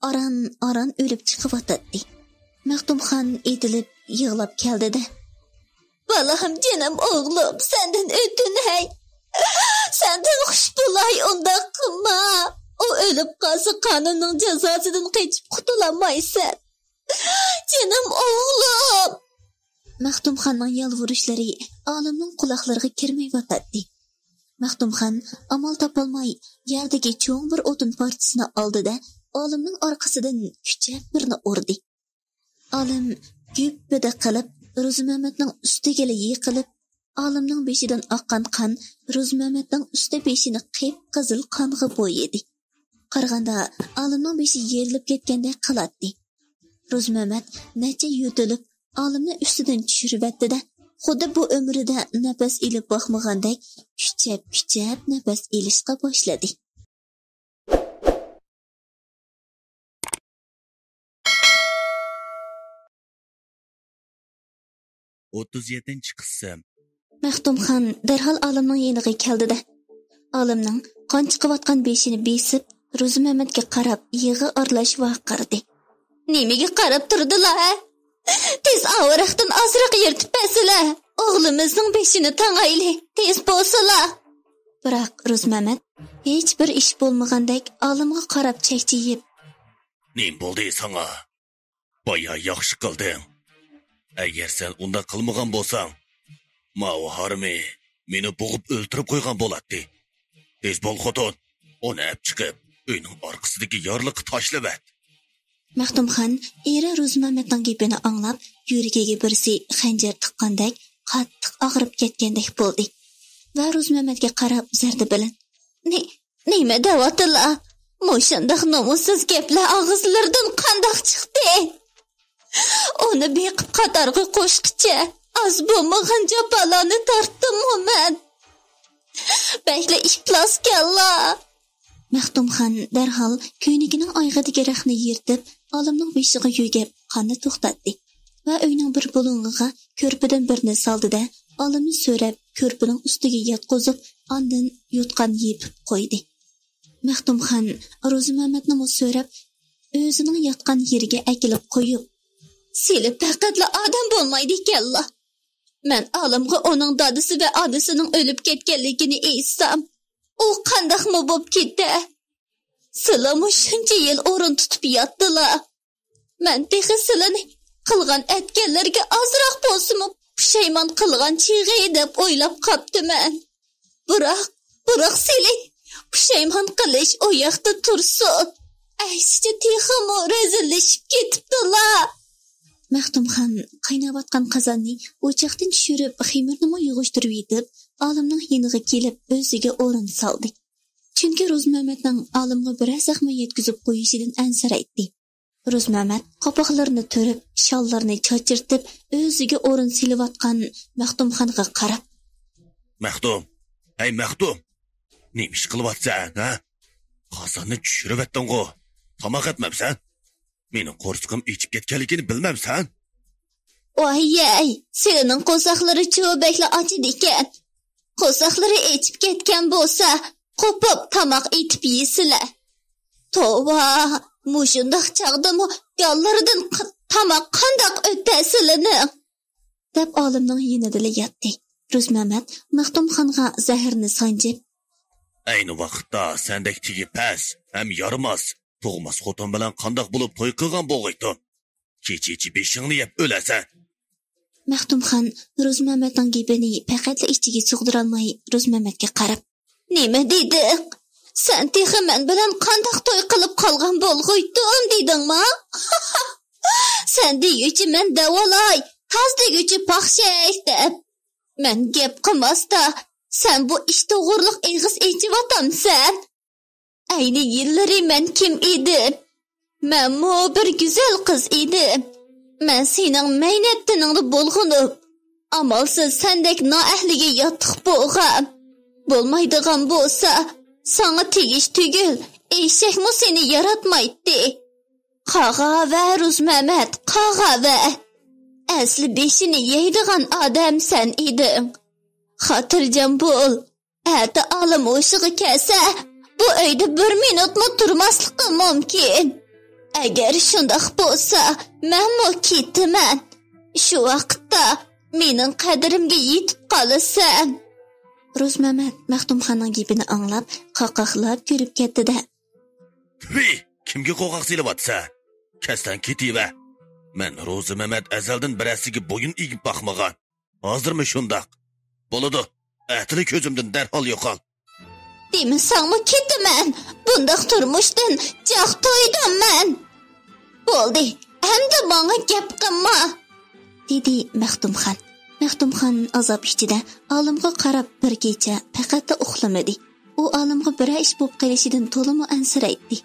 ئاران-ئاران ئۆلۈپ چىقىۋاتاتتى. مەختۇمخان ئېتىلىپ يىغلاپ كەلدى-دە: بالام، جېنىم ئوغلۇم، سەندىن ئۆتۈنەي. سەندىن خۇش بولاي، ئۇنداق قىلما. ئۇ ئۆلۈپ قالسا، قانۇننىڭ جازاسىدىن قېچىپ قۇتۇلالمايسەن. جېنىم ئوغلۇم! مەختۇمخاننىڭ يالۋۇرۇشلىرى ئالىمنىڭ قۇلاقلىرىغا كىرمەيۋاتاتتى. مەختۇمخان ئامال تاپالماي، يەردىكى چوڭ بىر ئوتۇن پارچىسىنى ئالدى-دە، ئالىمنىڭ ئارقىسىدىن كۈچەپ بىرنى ئۇردى. ئالىم گۈپپىدە قىلىپ روزىمەمەتنىڭ ئۈستىگىلا يىقىلىپ، ئالىمنىڭ بېشىدىن ئاققان قان روزىمەمەتنىڭ ئۈستى بېشىنى قىپقىزىل قانغا بويىدى. قارىغاندا ئالىمنىڭ بېشى يېرىلىپ كەتكەندەك قىلاتتى. روزىمەمەت نەچچە يۆتىلىپ ئالىمنى ئۈستىدىن چۈشۈرۈۋەتتى-دە، خۇددى بۇ ئۆمرىدە نەپەس ئېلىپ باقمىغاندەك كۈچەپ-كۈچەپ نەپەس ئېلىشقا باشلىدى. ئوتتۇز يەتتىنچى قىسىم. مەختۇمخان دەرھال ئالىمنىڭ يېنىغا كەلدى-دە، ئالىمنىڭ قان چىقىۋاتقان بېشىنى بېسىپ، روزىمەمەتكە قاراپ يىغا ئارىلاش ۋارقىرىدى: نېمىگە قاراپ تۇردىلا، ھە؟ تېز ئاۋارەختىن ئازراق يىرتىپ بەرسىلە، ئوغلىمىزنىڭ بېشىنى تاڭايلى، تېز بولسىلا! بىراق روزىمەمەت ھېچ بىر ئىش بولمىغاندەك ئالىمغا قاراپ چەكچىيىپ: نېمە بولدى ساڭا؟ بايا ياخشى قىلدىڭ. ئەگەر سەن ئۇنداق قىلمىغان بولساڭ، ماۋۇ ھارمى مېنى بوغۇپ ئۆلتۈرۈپ قويغان بولاتتى. تېز بول خوتۇن، ئۇنى ئەپ چىقىپ، ئۆينىڭ ئارقىسىدىكى يارلىققا تاشلىۋەت. مەختۇمخان ئېرى روزىمەمەتنىڭ گېپىنى ئاڭلاپ، يۈرىكىگە بىرسى خەنجەر تىققاندەك قاتتىق ئاغرىپ كەتكەندەك بولدى ۋە روزىمەمەتكە قاراپ زەردە بىلەن: نېمە دەۋاتىلا؟ مۇشۇنداق نومۇسسىز گەپلەر ئاغزىلىرىدىن قانداق چىقتى؟ ئۇنى بېقىپ قاتارغا قوشقىچە ئاز بولمىغان جاپالارنى تارتتىمغۇ مەن. بەكلا ئىپلاسكەنلا. مەختۇمخان دەرھال كۆينىكىنىڭ ئايىغىدىكى رەختنى يىرتىپ، ئالىمنىڭ بېشىغا يۆگەپ، قاننى توختاتتى ۋە ئۆينىڭ بىر بۇلۇڭىغا كۆرپىدىن بىرنى سالدى-دە، ئالىمنى سۆرەپ، كۆرپىنىڭ ئۈستىگە ياتقۇزۇپ، ئاندىن يوتقان يېپىپ قويدى. مەختۇمخان روزىمەمەتنىمۇ سۆرەپ، ئۆزىنىڭ ياتقان يېرىگە ئەكېلىپ قويۇپ، سىلى پەقەتلا ئادەم بولمايدىكەنلا. مەن ئالىمغا ئۇنىڭ دادىسى ۋە ئانىسىنىڭ ئۆلۈپ كەتكەنلىكىنى ئېيتسام، ئۇ قانداقمۇ بوپ كېتە؟ سىلىمۇ شۇنچە يىل ئورۇن تۇتۇپ ياتتىلا. مەن تېخى سىلىنى قىلغان ئەتكەنلىرىگە ئازراق بولسىمۇ پۇشايمان قىلغان چېغى دەپ ئويلاپ قاپتىمەن. بىراق، بىراق سىلى پۇشايمان قىلىش ئۇ ياقتا تۇرسۇن. ئەكسىچە تېخىمۇ رەزىللىشىپ كېتىپتىلا. مەختۇمخان قايناۋاتقان قازاننى ئوچاقتىن چۈشۈرۈپ، خېمىرنىمۇ يىغىشتۇرۇۋېتىپ، ئالىمنىڭ يېنىغا كېلىپ، ئۆزىگە ئورۇن سالدى. چۈنكى روزىمەمەتنىڭ ئالىمغا بىرەر زەخمە يەتكۈزۈپ قويۇشىدىن ئەنسىرەيتتى. روزىمەمەت قاپاقلىرىنى تۈرۈپ، شاللىرىنى چاچرىتىپ، ئۆزىگە ئورۇن سېلىۋاتقان مەختۇمخانغا قاراپ: مەختۇم! ھەي، مەختۇم! نېمە ئىش قىلىۋاتىسەن، ھە؟ قازاننى چۈشۈرۈۋەتتىڭغۇ؟ تاماق ئەتمەمسەن؟ مېنىڭ قورسىقىم ئېچىپ كەتكەنلىكىنى بىلمەمسەن؟ ۋاي-يەي، سىلىنىڭ قورساقلىرىچۇ بەكلا ئاچىدىكەن. قورساقلىرى ئېچىپ كەتكەن بولسا، قوپۇپ تاماق ئېتىپ يېسىلە. توۋا، مۇشۇنداق چاغدىمۇ گاللىرىدىن ق-، تاماق قانداق ئۆتە سىلىنىڭ؟ دەپ ئالىمنىڭ يېنىدىلا ياتتى. روزمەمەت مەختۇمخانغا زەھىرنى سانجىپ، ئەينى ۋاقىتتا سەندەك تېگى پەس ھەم يارىماس، تۇغماس خوتۇن بىلەن قانداق بولۇپ توي قىلغان بولغىيتۇ؟ كېچە-كېچە بېشىڭنى يەپ ئۆلەسەن. مەختۇمخان روزمەمەتنىڭ گېپىنى پەقەتلا ئىچىگە سىغدۇرالماي روزمەمەتكە قاراپ، نېمە دېدىڭ؟ سەن تېخى مەن بىلەن قانداق توي قىلىپ قالغان بولغۇيتتۇم دېدىڭما؟ سەن دېگۈچى مەن دەۋالاي، تاز دېگۈچى پاخشەك دەپ. مەن گەپ قىلماستا، سەن بۇ ئىش توغرۇلۇق ئېغىز ئېچىۋاتامسەن؟ ئەينى يىللىرى مەن كىم ئىدىم؟ مەنمۇ بىر گۈزەل قىز ئىدىم. مەن سېنىڭ مەينەت تېنىڭدا بولغىنىم، ئامالسىز سەندەك نائەھلىگە ياتلىق بولغان. بولمايدىغان بولسا، ساڭا تېگىش تۈگۈل، ئېشەكمۇ سېنى ياراتمايتتى. قاغاۋە روزمەمەت، قاغاۋە. ئەسلى بېشىنى يەيدىغان ئادەم سەن ئىدىڭ. خاتىرجەم بول، ئەتە ئالىم ھوشىغا كەلسە، بۇ ئۆيدە بىر مىنۇتمۇ تۇرماسلىقى مۇمكىن. ئەگەر شۇنداق بولسا، مەنمۇ كېتىمەن. شۇ ۋاقىتتا مېنىڭ قەدرىمگە يېتىپ قالىسەن. روزمەمەت مەختۇمخاننىڭ گېپىنى ئاڭلاپ، قاقاقلاپ كۈلۈپ كەتتى-دە. تۈي، كىمگە قوقاق سېلىۋاتىسەن؟ كەتسەڭ كېتىۋەر. مەن روزىمەمەت ئەزەلدىن بىرەرسىگە بويۇن ئېگىپ باقمىغان. ھازىرمۇ شۇنداق. بولىدۇ، ئەتىلا كۆزۈمدىن دەرھال يوقال. دېمىسەڭمۇ كېتىمەن. بۇنداق تۇرمۇشتىن جاق تويدۇم مەن. بولدى، ئەمدى ماڭا گەپ قىلما، دېدى مەختۇمخان. مەختۇمخان ئازاب ئىچىدە ئالىمغا قاراپ بىر كېچە پەقەتلا ئۇخلىمىدى. ئۇ ئالىمغا بىرەر ئىش بولۇپ قېلىشىدىن تولىمۇ ئەنسىرەيتتى.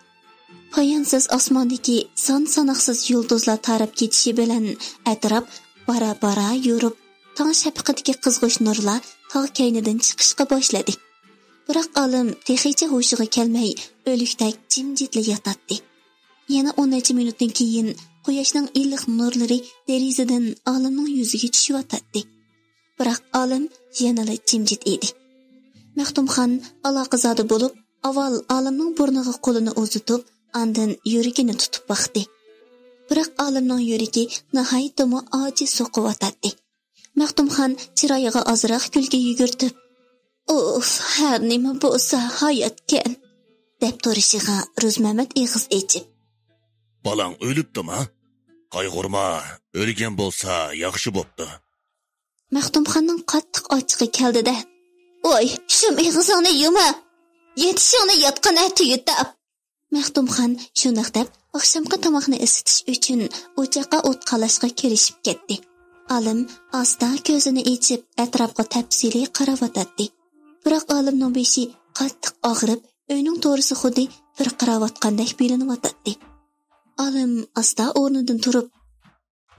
پايانسىز ئاسماندىكى سان-ساناقسىز يۇلتۇزلار تاراپ كېتىشى بىلەن ئەتراپ بارا-بارا يورۇپ، تاڭ شەپىقىدىكى قىزغۇچ نۇرلار تاغ كەينىدىن چىقىشقا باشلىدى. بىراق ئالىم تېخىچە ھوشىغا كەلمەي، ئۆلۈكتەك جىمجىتلا ياتاتتى. يەنە ئون نەچچە مىنۇتتىن كېيىن قۇياشنىڭ ئىللىق نۇرلىرى دېرىزىدىن ئالىمنىڭ يۈزىگە چۈشۈۋاتاتتى. بىراق ئالىم يەنىلا جىمجىت ئىدى. مەختۇمخان ئالاقىزادە بولۇپ، ئاۋۋال ئالىمنىڭ بۇرنىغا قولىنى ئۇزىتىپ، ئاندىن يۈرىكىنى تۇتۇپ باقتى. بىراق ئالىمنىڭ يۈرىكى ناھايىتىمۇ ئاجىز سوقۇۋاتاتتى. مەختۇمخان چىرايىغا ئازراق كۈلكە يۈگۈرتۈپ، ئۇف، ھەر نېمە بولسا ھاياتكەن، دەپ تۇرۇشىغا روزمەمەت ئېغىز ئېچىپ، بالاڭ ئۆلۈپتۇما؟ قايغۇرما، ئۆلگەن بولسا ياخشى بوپتۇ. مەختۇمخاننىڭ قاتتىق ئاچچىقى كەلدى-دە، ۋاي، شۇم ئېغىزىڭنى يۇما، يېتىشىڭنى ياتقىن ئەتىگە تاپ. مەختۇمخان شۇنداق دەپ، ئاخشامقى تاماقنى ئىسسىتىش ئۈچۈن ئوچاققا ئوت قالاشقا كىرىشىپ كەتتى. ئالىم ئاستا كۆزىنى ئېچىپ، ئەتراپقا تەپسىلىي قاراۋاتاتتى. بىراق ئالىمنىڭ بېشى قاتتىق ئاغرىپ، ئۆينىڭ تورىسى خۇددى پىرقىراۋاتقاندەك بىلىنىۋاتاتتى. ئالىم ئاستا ئورنىدىن تۇرۇپ،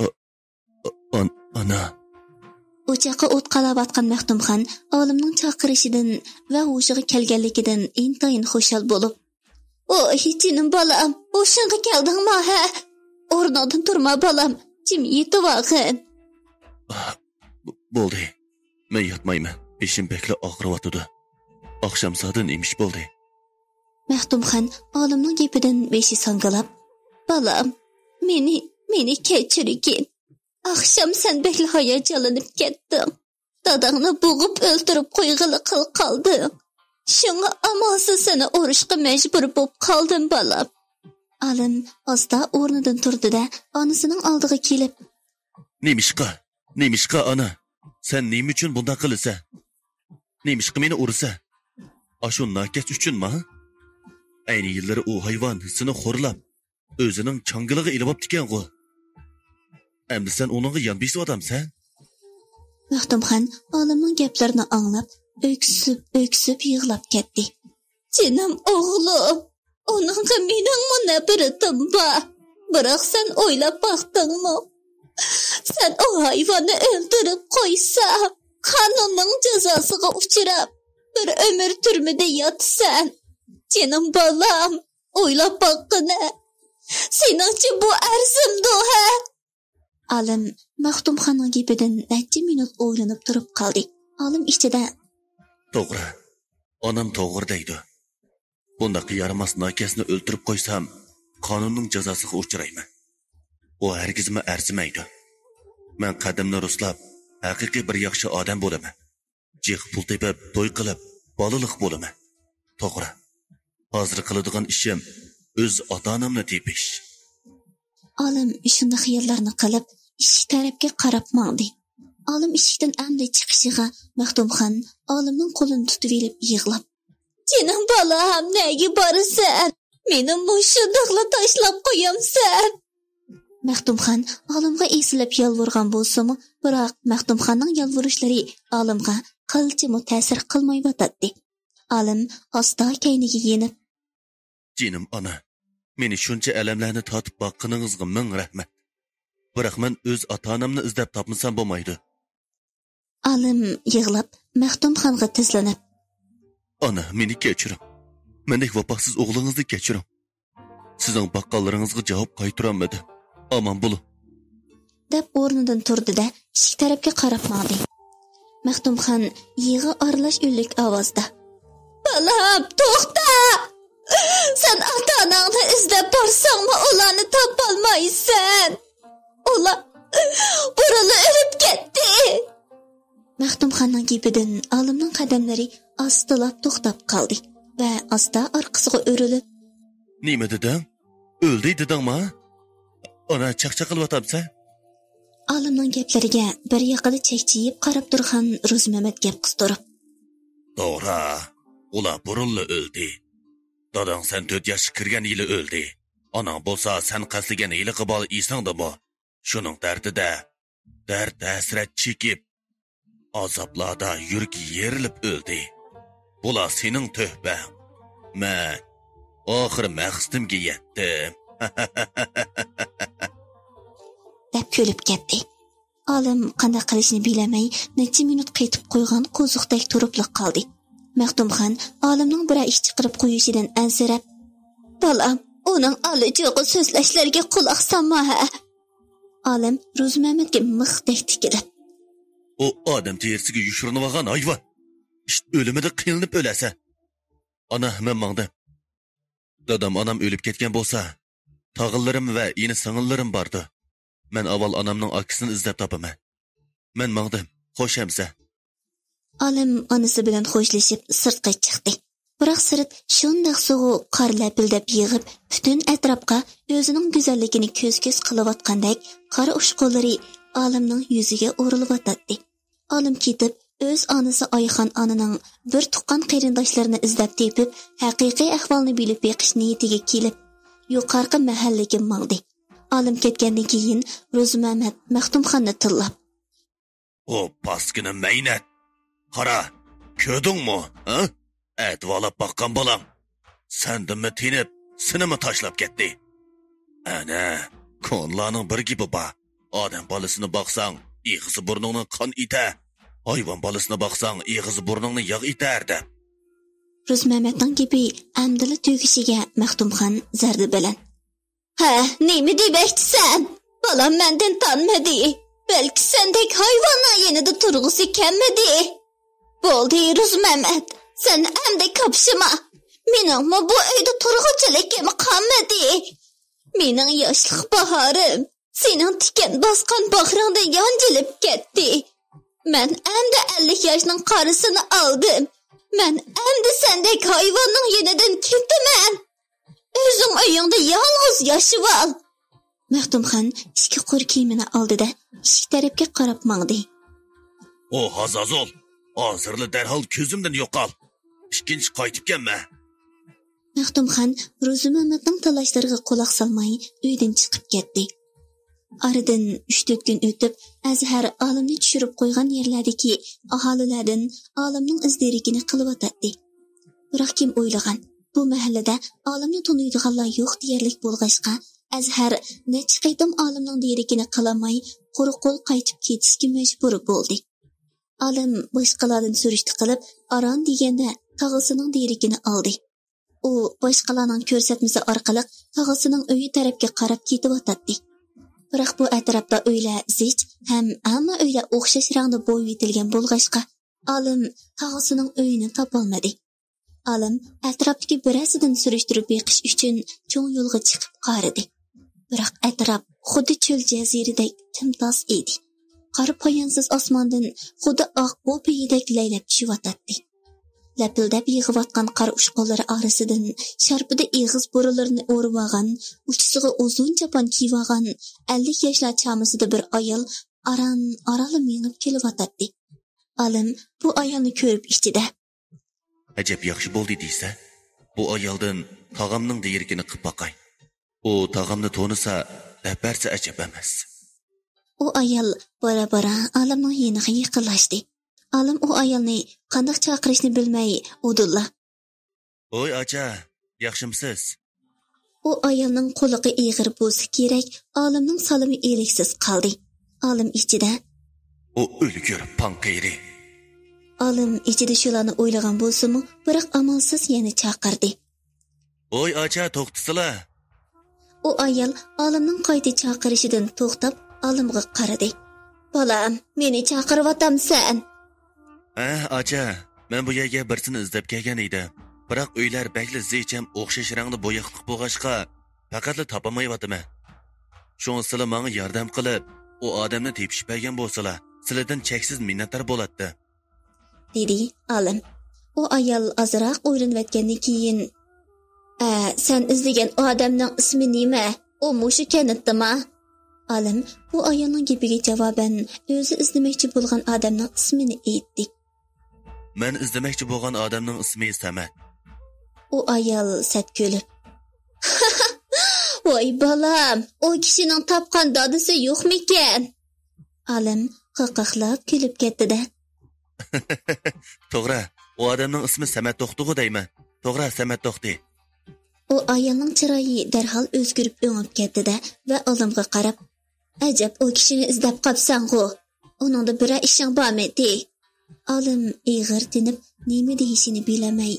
ئا-، ئانا. ئوچاققا ئوت قالاۋاتقان مەختۇمخان ئالىمنىڭ چاقىرىشىدىن ۋە ھوشىغا كەلگەنلىكىدىن ئىنتايىن خۇشال بولۇپ، ۋاي، جېنىم بالام، ھوشۇڭغا كەلدىڭما، ھە؟ ئورنۇڭدىن تۇرما، بالام، جىم يېتىۋالغىن. بولدى، مەن ياتمايمەن، بېشىم بەكلا ئاغرىۋاتىدۇ. ئاخشام سادىن ئېمىش بولدى. مەختۇمخان ئالىمنىڭ گېپىدىن بېشى ساڭگىلاپ، بالام، مېنى، مېنى كەچۈرگىن. ئاخشام سەن بەكلا ھاياجانلىنىپ كەتتىڭ. داداڭنى بوغۇپ ئۆلتۈرۈپ قويغىلى قىل قالدىڭ. شۇڭا ئامالسىز سېنى ئۇرۇشقا مەجبۇر بوپ قالدىم، بالام. ئالىم ئاستا ئورنىدىن تۇردى-دە، ئانىسىنىڭ ئالدىغا كېلىپ، نېمىشقا؟ نېمىشقا، ئانا؟ سەن نېمە ئۈچۈن بۇنداق قىلىسەن؟ نېمىشقا مېنى ئۇرىسەن؟ ئاشۇ ناكەس ئۈچۈنما؟ ئەينى يىللىرى ئۇ ھايۋان سېنى خورلاپ، ئۆزىنىڭ چاڭگىلىغا ئېلىۋاپتىكەنغۇ. ئەمدى سەن ئۇنىڭغا يان بېسىۋاتامسەن؟ مەختۇمخان ئالىمنىڭ گەپلىرىنى ئاڭلاپ، ئۆكسۈپ-ئۆكسۈپ يىغلاپ كەتتى. جېنىم ئوغلۇم، ئۇنىڭغا مېنىڭمۇ نەپرىتىم بار. بىراق سەن ئويلاپ باقتىڭمۇ؟ سەن ئۇ ھايۋاننى ئۆلتۈرۈپ قويساڭ، قانۇننىڭ جازاسىغا ئۇچراپ، بىر ئۆمۈر تۈرمىدە ياتىسەن. جېنىم بالام، ئويلاپ باققىنە. سېنىڭچە بۇ ئەرزىمدۇ، ھە؟ ئالىم مەختۇمخاننىڭ گېپىدىن نەچچە مىنۇت ئويلىنىپ تۇرۇپ قالدى. ئالىم ئىچىدە: توغرا، ئانام توغرا دەيدۇ. بۇنداق يارىماس ناكەسنى ئۆلتۈرۈپ قويسام، قانۇننىڭ جازاسىغا ئۇچرايمەن. ئۇ ھەرگىزمۇ ئەرزىمەيدۇ. مەن قەدىمىنى رۇسلاپ، ھەقىقىي بىر ياخشى ئادەم بولىمەن. جىق پۇل تېپىپ، توي قىلىپ، بالىلىق بولىمەن. توغرا، ھازىر قىلىدىغان ئىشىم ئۆز ئاتا-ئانامنى تېپىش. ئالىم شۇنداق خىياللارنى قىلىپ، ئىشىك تەرەپكە قاراپ ماڭدى. ئالىم ئىشىكتىن ئەمدى چىقىشىغا، مەختۇمخان ئالىمنىڭ قولىنى تۇتۇۋېلىپ يىغلاپ: جېنىم بالام، نەگە بارىسەن؟ مېنى مۇشۇنداقلا تاشلاپ قويامسەن؟ مەختۇمخان ئالىمغا ئېسىلىپ يالۋۇرغان بولسىمۇ، بىراق مەختۇمخاننىڭ يالۋۇرۇشلىرى ئالىمغا قىلچىمۇ تەسىر قىلمايۋاتاتتى. ئالىم ئاستا كەينىگە يېنىپ: جېنىم ئانا، مېنى شۇنچە ئەلەملەرنى تارتىپ باققىنىڭىزغا مىڭ رەھمەت. بىراق مەن ئۆز ئاتا-ئانامنى ئىزدەپ تاپمىسام بولمايدۇ. ئالىم يىغلاپ مەختۇمخانغا تىزلىنىپ: ئانا، مېنى كەچۈرۈڭ. مەندەك ۋاپاسىز ئوغلىڭىزنى كەچۈرۈڭ. سىزنىڭ باققانلىرىڭىزغا جاۋاب قايتۇرالمىدىم. ئامان بولۇڭ. دەپ ئورنىدىن تۇردى-دە، ئىشىك تەرەپكە قاراپ ماڭدى. مەختۇمخان يىغا ئارىلاش ئۈنلۈك ئاۋازدا: بالام، توختا! سەن ئاتا-ئاناڭنى ئىزدەپ بارساڭمۇ، ئۇلارنى تاپالمايسەن. ئۇلار بۇرۇنلا ئۆلۈپ كەتتى. مەختۇمخاننىڭ گېپىدىن ئالىمنىڭ قەدەملىرى ئاستىلاپ توختاپ قالدى ۋە ئاستا ئارقىسىغا ئۆرۈلۈپ: نېمە دېدىڭ؟ ئۆلدى دېدىڭما؟ ئانا، چاقچاق قىلىۋاتامسەن؟ ئالىمنىڭ گەپلىرىگە بىر ياقىدا چەكچىيىپ قاراپ تۇرغان روزىمەمەت گەپ قىستۇرۇپ: توغرا، ئۇلار بۇرۇنلا ئۆلدى. داداڭ سەن تۆت ياشقا كىرگەن يىلى ئۆلدى. ئاناڭ بولسا سەن قەستلىگەن ھېلىقى بالا ئېسىڭدىمۇ؟ شۇنىڭ دەردىدە دەرد-ھەسرەت چېكىپ، ئازابلاردا يۈرىكى يېرىلىپ ئۆلدى. بۇلار سېنىڭ تۆھپەڭ. مەن ئاخىرى مەقسىتىمگە يەتتىم. دەپ كۈلۈپ كەتتى. ئالىم قانداق قىلىشنى بىلەلمەي، نەچچە مىنۇت قېتىپ قويغان قوزۇقتەك تۇرۇپلا قالدى. مەختۇمخان ئالىمنىڭ بىرەر ئىش چىقىرىپ قويۇشىدىن ئەنسىرەپ: بالام، ئۇنىڭ ئالىجوغا سۆزلەشلىرىگە قۇلاق سالما ھە. ئالىم روزىمەمەتكە مىختەك تىكىلىپ: ئۇ ئادەم تېرىسىگە يوشۇرۇنۇۋالغان ھايۋان. ئىت ئۆلۈمىدە قىينىلىپ ئۆلەسەن. ئانا، مەن ماڭدىم. دادام، ئانام ئۆلۈپ كەتكەن بولسا، تاغىلىرىم ۋە ئىنى-سىڭىللىرىم باردۇ. مەن ئاۋۋال ئانامنىڭ ئاكىسىنى ئىزدەپ تاپىمەن. مەن ماڭدىم. خوش ئەمىسە. ئالىم ئانىسى بىلەن خوشلىشىپ سىرتقا چىقتى. بىراق سىرت شۇنداق سوغۇق، قار لەپىلدەپ يېغىپ، پۈتۈن ئەتراپقا ئۆزىنىڭ گۈزەللىكىنى كۆز-كۆز قىلىۋاتقاندەك، قارا ئۇچقۇنلىرى ئالىمنىڭ يۈزىگە ئۇرۇلۇۋاتاتتى. ئالىم كېتىپ، ئۆز ئانىسى ئايخان ئانىنىڭ بىر تۇغقان قېرىنداشلىرىنى ئىزدەپ تېپىپ، ھەقىقىي ئەھۋالنى بىلىپ بېقىش نىيىتىگە كېلىپ، يۇقارقى مەھەللىگە ماڭدى. ئالىم كەتكەندىن كېيىن روزىمەمەت مەختۇمخاننى تىللاپ: ئۇ پاسكىنا مەينەت! قارا، كۆردۈڭمۇ، ھە؟ ئەتىۋارلاپ باققان بالاڭ سەندىنمۇ تېنىپ، سېنىمۇ تاشلاپ كەتتى. ئەنە، كونىلارنىڭ بىر گېپى بار: ئادەم بالىسىنى باقساڭ، ئېغىزى بۇرنۇڭنى قان ئېتەر، ھايۋان بالىسىنى باقساڭ، ئېغىزى بۇرنۇڭنى ياغ ئېتەر، دەپ. روزىمەمەتنىڭ گېپى ئەمدىلا تۈگىشىگە مەختۇمخان زەردە بىلەن: ھە، نېمە دېمەكچىسەن؟ بالام مەندىن تانمىدى. بەلكى سەندەك ھايۋاننىڭ يېنىدا تۇرغۇسى كەلمىدى. بولدى، روزىمەمەت، سەن ئەمدى كاپشىما. مېنىڭمۇ بۇ ئۆيدە تۇرغۇچىلىكىم قالمىدى. مېنىڭ ياشلىق باھارىم، سېنىڭ تىكەن باسقان باغرىڭدىن يانجىلىپ كەتتى. مەن ئەمدى ئەللىك ياشنىڭ قارىسىنى ئالدىم. مەن ئەمدى سەندەك ھايۋاننىڭ يېنىدىن كېتىمەن. ئۆزۈڭ ئۆيۈڭدە يالغۇز ياشىۋال. مەختۇمخان ئىچكى قۇر كىيىمىنى ئالدى-دە، ئىشىك تەرەپكە قاراپ ماڭدى. ئو ھازازۇل، ھازىرلا دەرھال كۆزۈمدىن يوقال. ئىككىنچى قايتىپ كەلمە. مەختۇمخان روزىمەمەتنىڭ تالاشلىرىغا قۇلاق سالماي ئۆيدىن چىقىپ كەتتى. ئارىدىن ئۈچ-تۆت كۈن ئۆتۈپ، ئەزھەر ئالىمنى چۈشۈرۈپ قويغان يەرلەردىكى ئاھالىلەردىن ئالىمنىڭ ئىز دېرىكىنى قىلىۋاتاتتى. بىراق كىم ئويلىغان، بۇ مەھەللىدە ئالىمنى تونۇيدىغانلار يوق دېيەرلىك بولغاچقا، ئەزھەر نەچچە قېتىم ئالىمنىڭ دېرىكىنى قىلالماي، قۇرۇق قول قايتىپ كېتىشكە مەجبۇر بولدى. ئالىم باشقىلاردىن سۈرۈشتە قىلىپ، ئاران دېگەندە تاغىسىنىڭ دېرىكىنى ئالدى. ئۇ باشقىلارنىڭ كۆرسەتمىسى ئارقىلىق تاغىسىنىڭ ئۆيى تەرەپكە قاراپ كېتىۋاتاتتى. بىراق بۇ ئەتراپتا ئۆيلەر زىچ ھەم ھەممە ئۆيلەر ئوخشاش رەڭدە بويىۋېتىلگەن بولغاچقا، ئالىم تاغىسىنىڭ ئۆيىنى تاپالمىدى. ئالىم ئەتراپتىكى بىرەرسىدىن سۈرۈشتۈرۈپ بېقىش ئۈچۈن چوڭ يولغا چىقىپ قارىدى. بىراق ئەتراپ خۇددى چۆل جەزىرىدەك تىمتاس ئىدى. قارا پايانسىز ئاسماندىن خۇددى ئاق بۇ پېيىدەك لەيلەپ چۈشۈۋاتاتتى. لەپىلدەپ يېغىۋاتقان قار ئۇچقۇنلىرى ئارىسىدىن شارپىدا ئېغىز بۇرۇنلىرىنى ئورىۋالغان، ئۇچىسىغا ئۇزۇن چاپان كىيىۋالغان ئەللىك ياشلار چامىسىدا بىر ئايال ئاران-ئارانلا مېڭىپ كېلىۋاتاتتى. ئالىم بۇ ئايالنى كۆرۈپ ئىچىدە: ئەجەب ياخشى بولدى دېسە، بۇ ئايالدىن تاغامنىڭ دېيىرىكىنى قىپ باقاي. ئۇ تاغامنى تونۇسا، دەپ بەرسە ئەجەب ئەمەس. ئۇ ئايال بارا-بارا ئالىمنىڭ يېنىغا يېقىنلاشتى. ئالىم ئۇ ئايالنى قانداق چاقىرىشنى بىلمەي، ئۇدۇللا: ھوي ئاچا، ياخشىمسىز؟ ئۇ ئايالنىڭ قۇلىقى ئېغىر بولسا كېرەك، ئالىمنىڭ سالىمى ئىلىكسىز قالدى. ئالىم ئىچىدە: ئۇ ئۆلگۈر پاڭ قېرى. ئالىم ئىچىدە شۇلارنى ئويلىغان بولسىمۇ، بىراق ئامالسىز يەنە چاقىردى. ھوي ئاچا، توختىسىلا! ئۇ ئايال ئالىمنىڭ قايتا چاقىرىشىدىن توختاپ، ئالىمغا قارىدى. بالام، مېنى چاقىرىۋاتامسەن؟ ھە ئاچا، مەن بۇ يەرگە بىرسىنى ئىزدەپ كەلگەن ئىدىم. بىراق ئۆيلەر بەكلا زىچ ھەم ئوخشاش رەڭدە بوياقلىق بولغاچقا، پەقەتلا تاپالمايۋاتىمەن. شۇڭا سىلى ماڭا ياردەم قىلىپ، ئۇ ئادەمنى تېپىشىپ بەرگەن بولسىلا، سىلىدىن چەكسىز مىننەتدار بولاتتىم. دېدى ئالىم. ئۇ ئايال ئازراق ئويلىنىۋەتكەندىن كېيىن، ئە، سەن ئىزدىگەن ئادەمنىڭ ئىسمى نېمە؟ ئۇ مۇشۇ كەنتتىما؟ ئالىم بۇ ئايالنىڭ گېپىگە جاۋابەن ئۆزى ئىزدىمەكچى بولغان ئادەمنىڭ ئىسمىنى ئېيتتى. مەن ئىزدىمەكچى بولغان ئادەمنىڭ ئىسمى سەمەت. ئۇ ئايال سەت كۈلۈپ، ۋاي بالام، ئۇ كىشىنىڭ تاپقان دادىسى يوقمىكەن؟ ئالىم قاقاقلاپ كۈلۈپ كەتتى-دە. توغرا، ئۇ ئادەمنىڭ ئىسمى سەمەت توختىغۇ دەيمەن. توغرا، سەمەت توختى. ئۇ ئايالنىڭ چىرايى دەرھال ئۆزگىرىپ ئۆڭۈپ كەتتى-دە ۋە ئالىمغا قاراپ، ئەجەب، ئۇ كىشىنى ئىزدەپ قاپسەنغۇ؟ ئۇنىڭدا بىرەر ئىشىڭ بارمىدى؟ ئالىم ئېغىر تىنىپ، نېمە دېيىشىنى بىلەلمەي،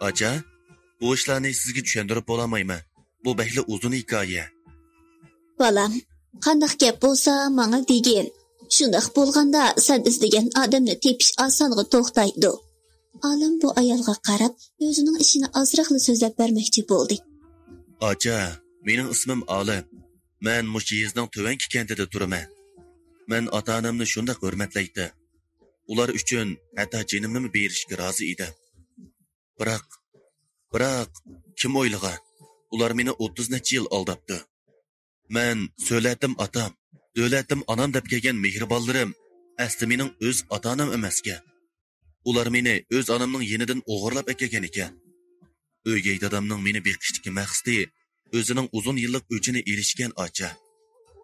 ئاچا، بۇ ئىشلارنى سىزگە چۈشەندۈرۈپ بولالمايمەن. بۇ بەكلا ئۇزۇن ھېكايە. بالام، قانداق گەپ بولسا ماڭا دېگىن. شۇنداق بولغاندا سەن ئىزدىگەن ئادەمنى تېپىش ئاسانغا توختايدۇ. ئالىم بۇ ئايالغا قاراپ، ئۆزىنىڭ ئىشىنى ئازراقلا سۆزلەپ بەرمەكچى بولدى. ئاچا، مېنىڭ ئىسمىم ئالىم. مەن مۇشۇ يېزىنىڭ تۆۋەنكى كەنتىدە تۇرىمەن. مەن ئاتا-ئانامنى شۇنداق ھۆرمەتلەيتتىم. ئۇلار ئۈچۈن ھەتتا جېنىمنىمۇ بېرىشكە رازى ئىدىم. بىراق، بىراق، كىم ئويلىغان؟ ئۇلار مېنى ئوتتۇز نەچچە يىل ئالداپتۇ. مەن سۆلەتتىم ئاتام، دۆلەتتىم ئانام دەپ كەلگەن مېھرىبانلىرىم ئەسلى مېنىڭ ئۆز ئاتا-ئانام ئەمەسكەن. ئۇلار مېنى ئۆز ئانامنىڭ يېنىدىن ئوغرىلاپ ئەكەلگەن ئىكەن. ئۆگەي دادامنىڭ مېنى بېقىشتىكى مەقسىتى ئۆزىنىڭ ئۇزۇن يىللىق ئۆچىنى ئېلىشكەن ئاچا.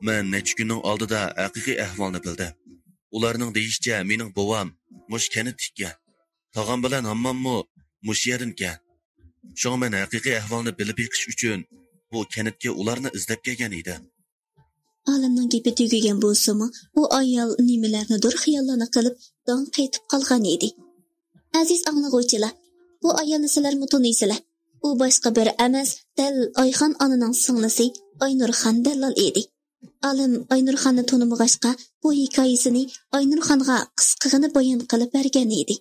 مەن نەچچە كۈننىڭ ئالدىدا ھەقىقىي ئەھۋالنى بىلدىم. ئۇلارنىڭ دېيىشىچە، مېنىڭ بوۋام مۇشۇ كەنتتىكەن. تاغام بىلەن ھامماممۇ مۇشۇ يەردىنكەن. شۇڭا مەن ھەقىقىي ئەھۋالنى بىلىپ بېقىش ئۈچۈن بۇ كەنتكە ئۇلارنى ئىزدەپ كەلگەن ئىدىم. ئالىمنىڭ گېپى تۈگىگەن بولسىمۇ، ئۇ ئايال نېمىلەرنىدۇر خىياللارنى قىلىپ، داڭ قېتىپ قالغان ئىدى. ئەزىز ئاڭلىغۇچىلار، بۇ ئايالنى سىلەرمۇ تونۇيسىلەر. ئۇ باشقا بىر ئەمەس، دەل ئايخان ئانىنىڭ سىڭلىسى ئاينۇرخان دەللال ئىدى. ئالىم ئاينۇرخاننى تونۇمىغاچقا، بۇ ھېكايىسىنى ئاينۇرخانغا قىسقىغىنە بايان قىلىپ بەرگەن ئىدى.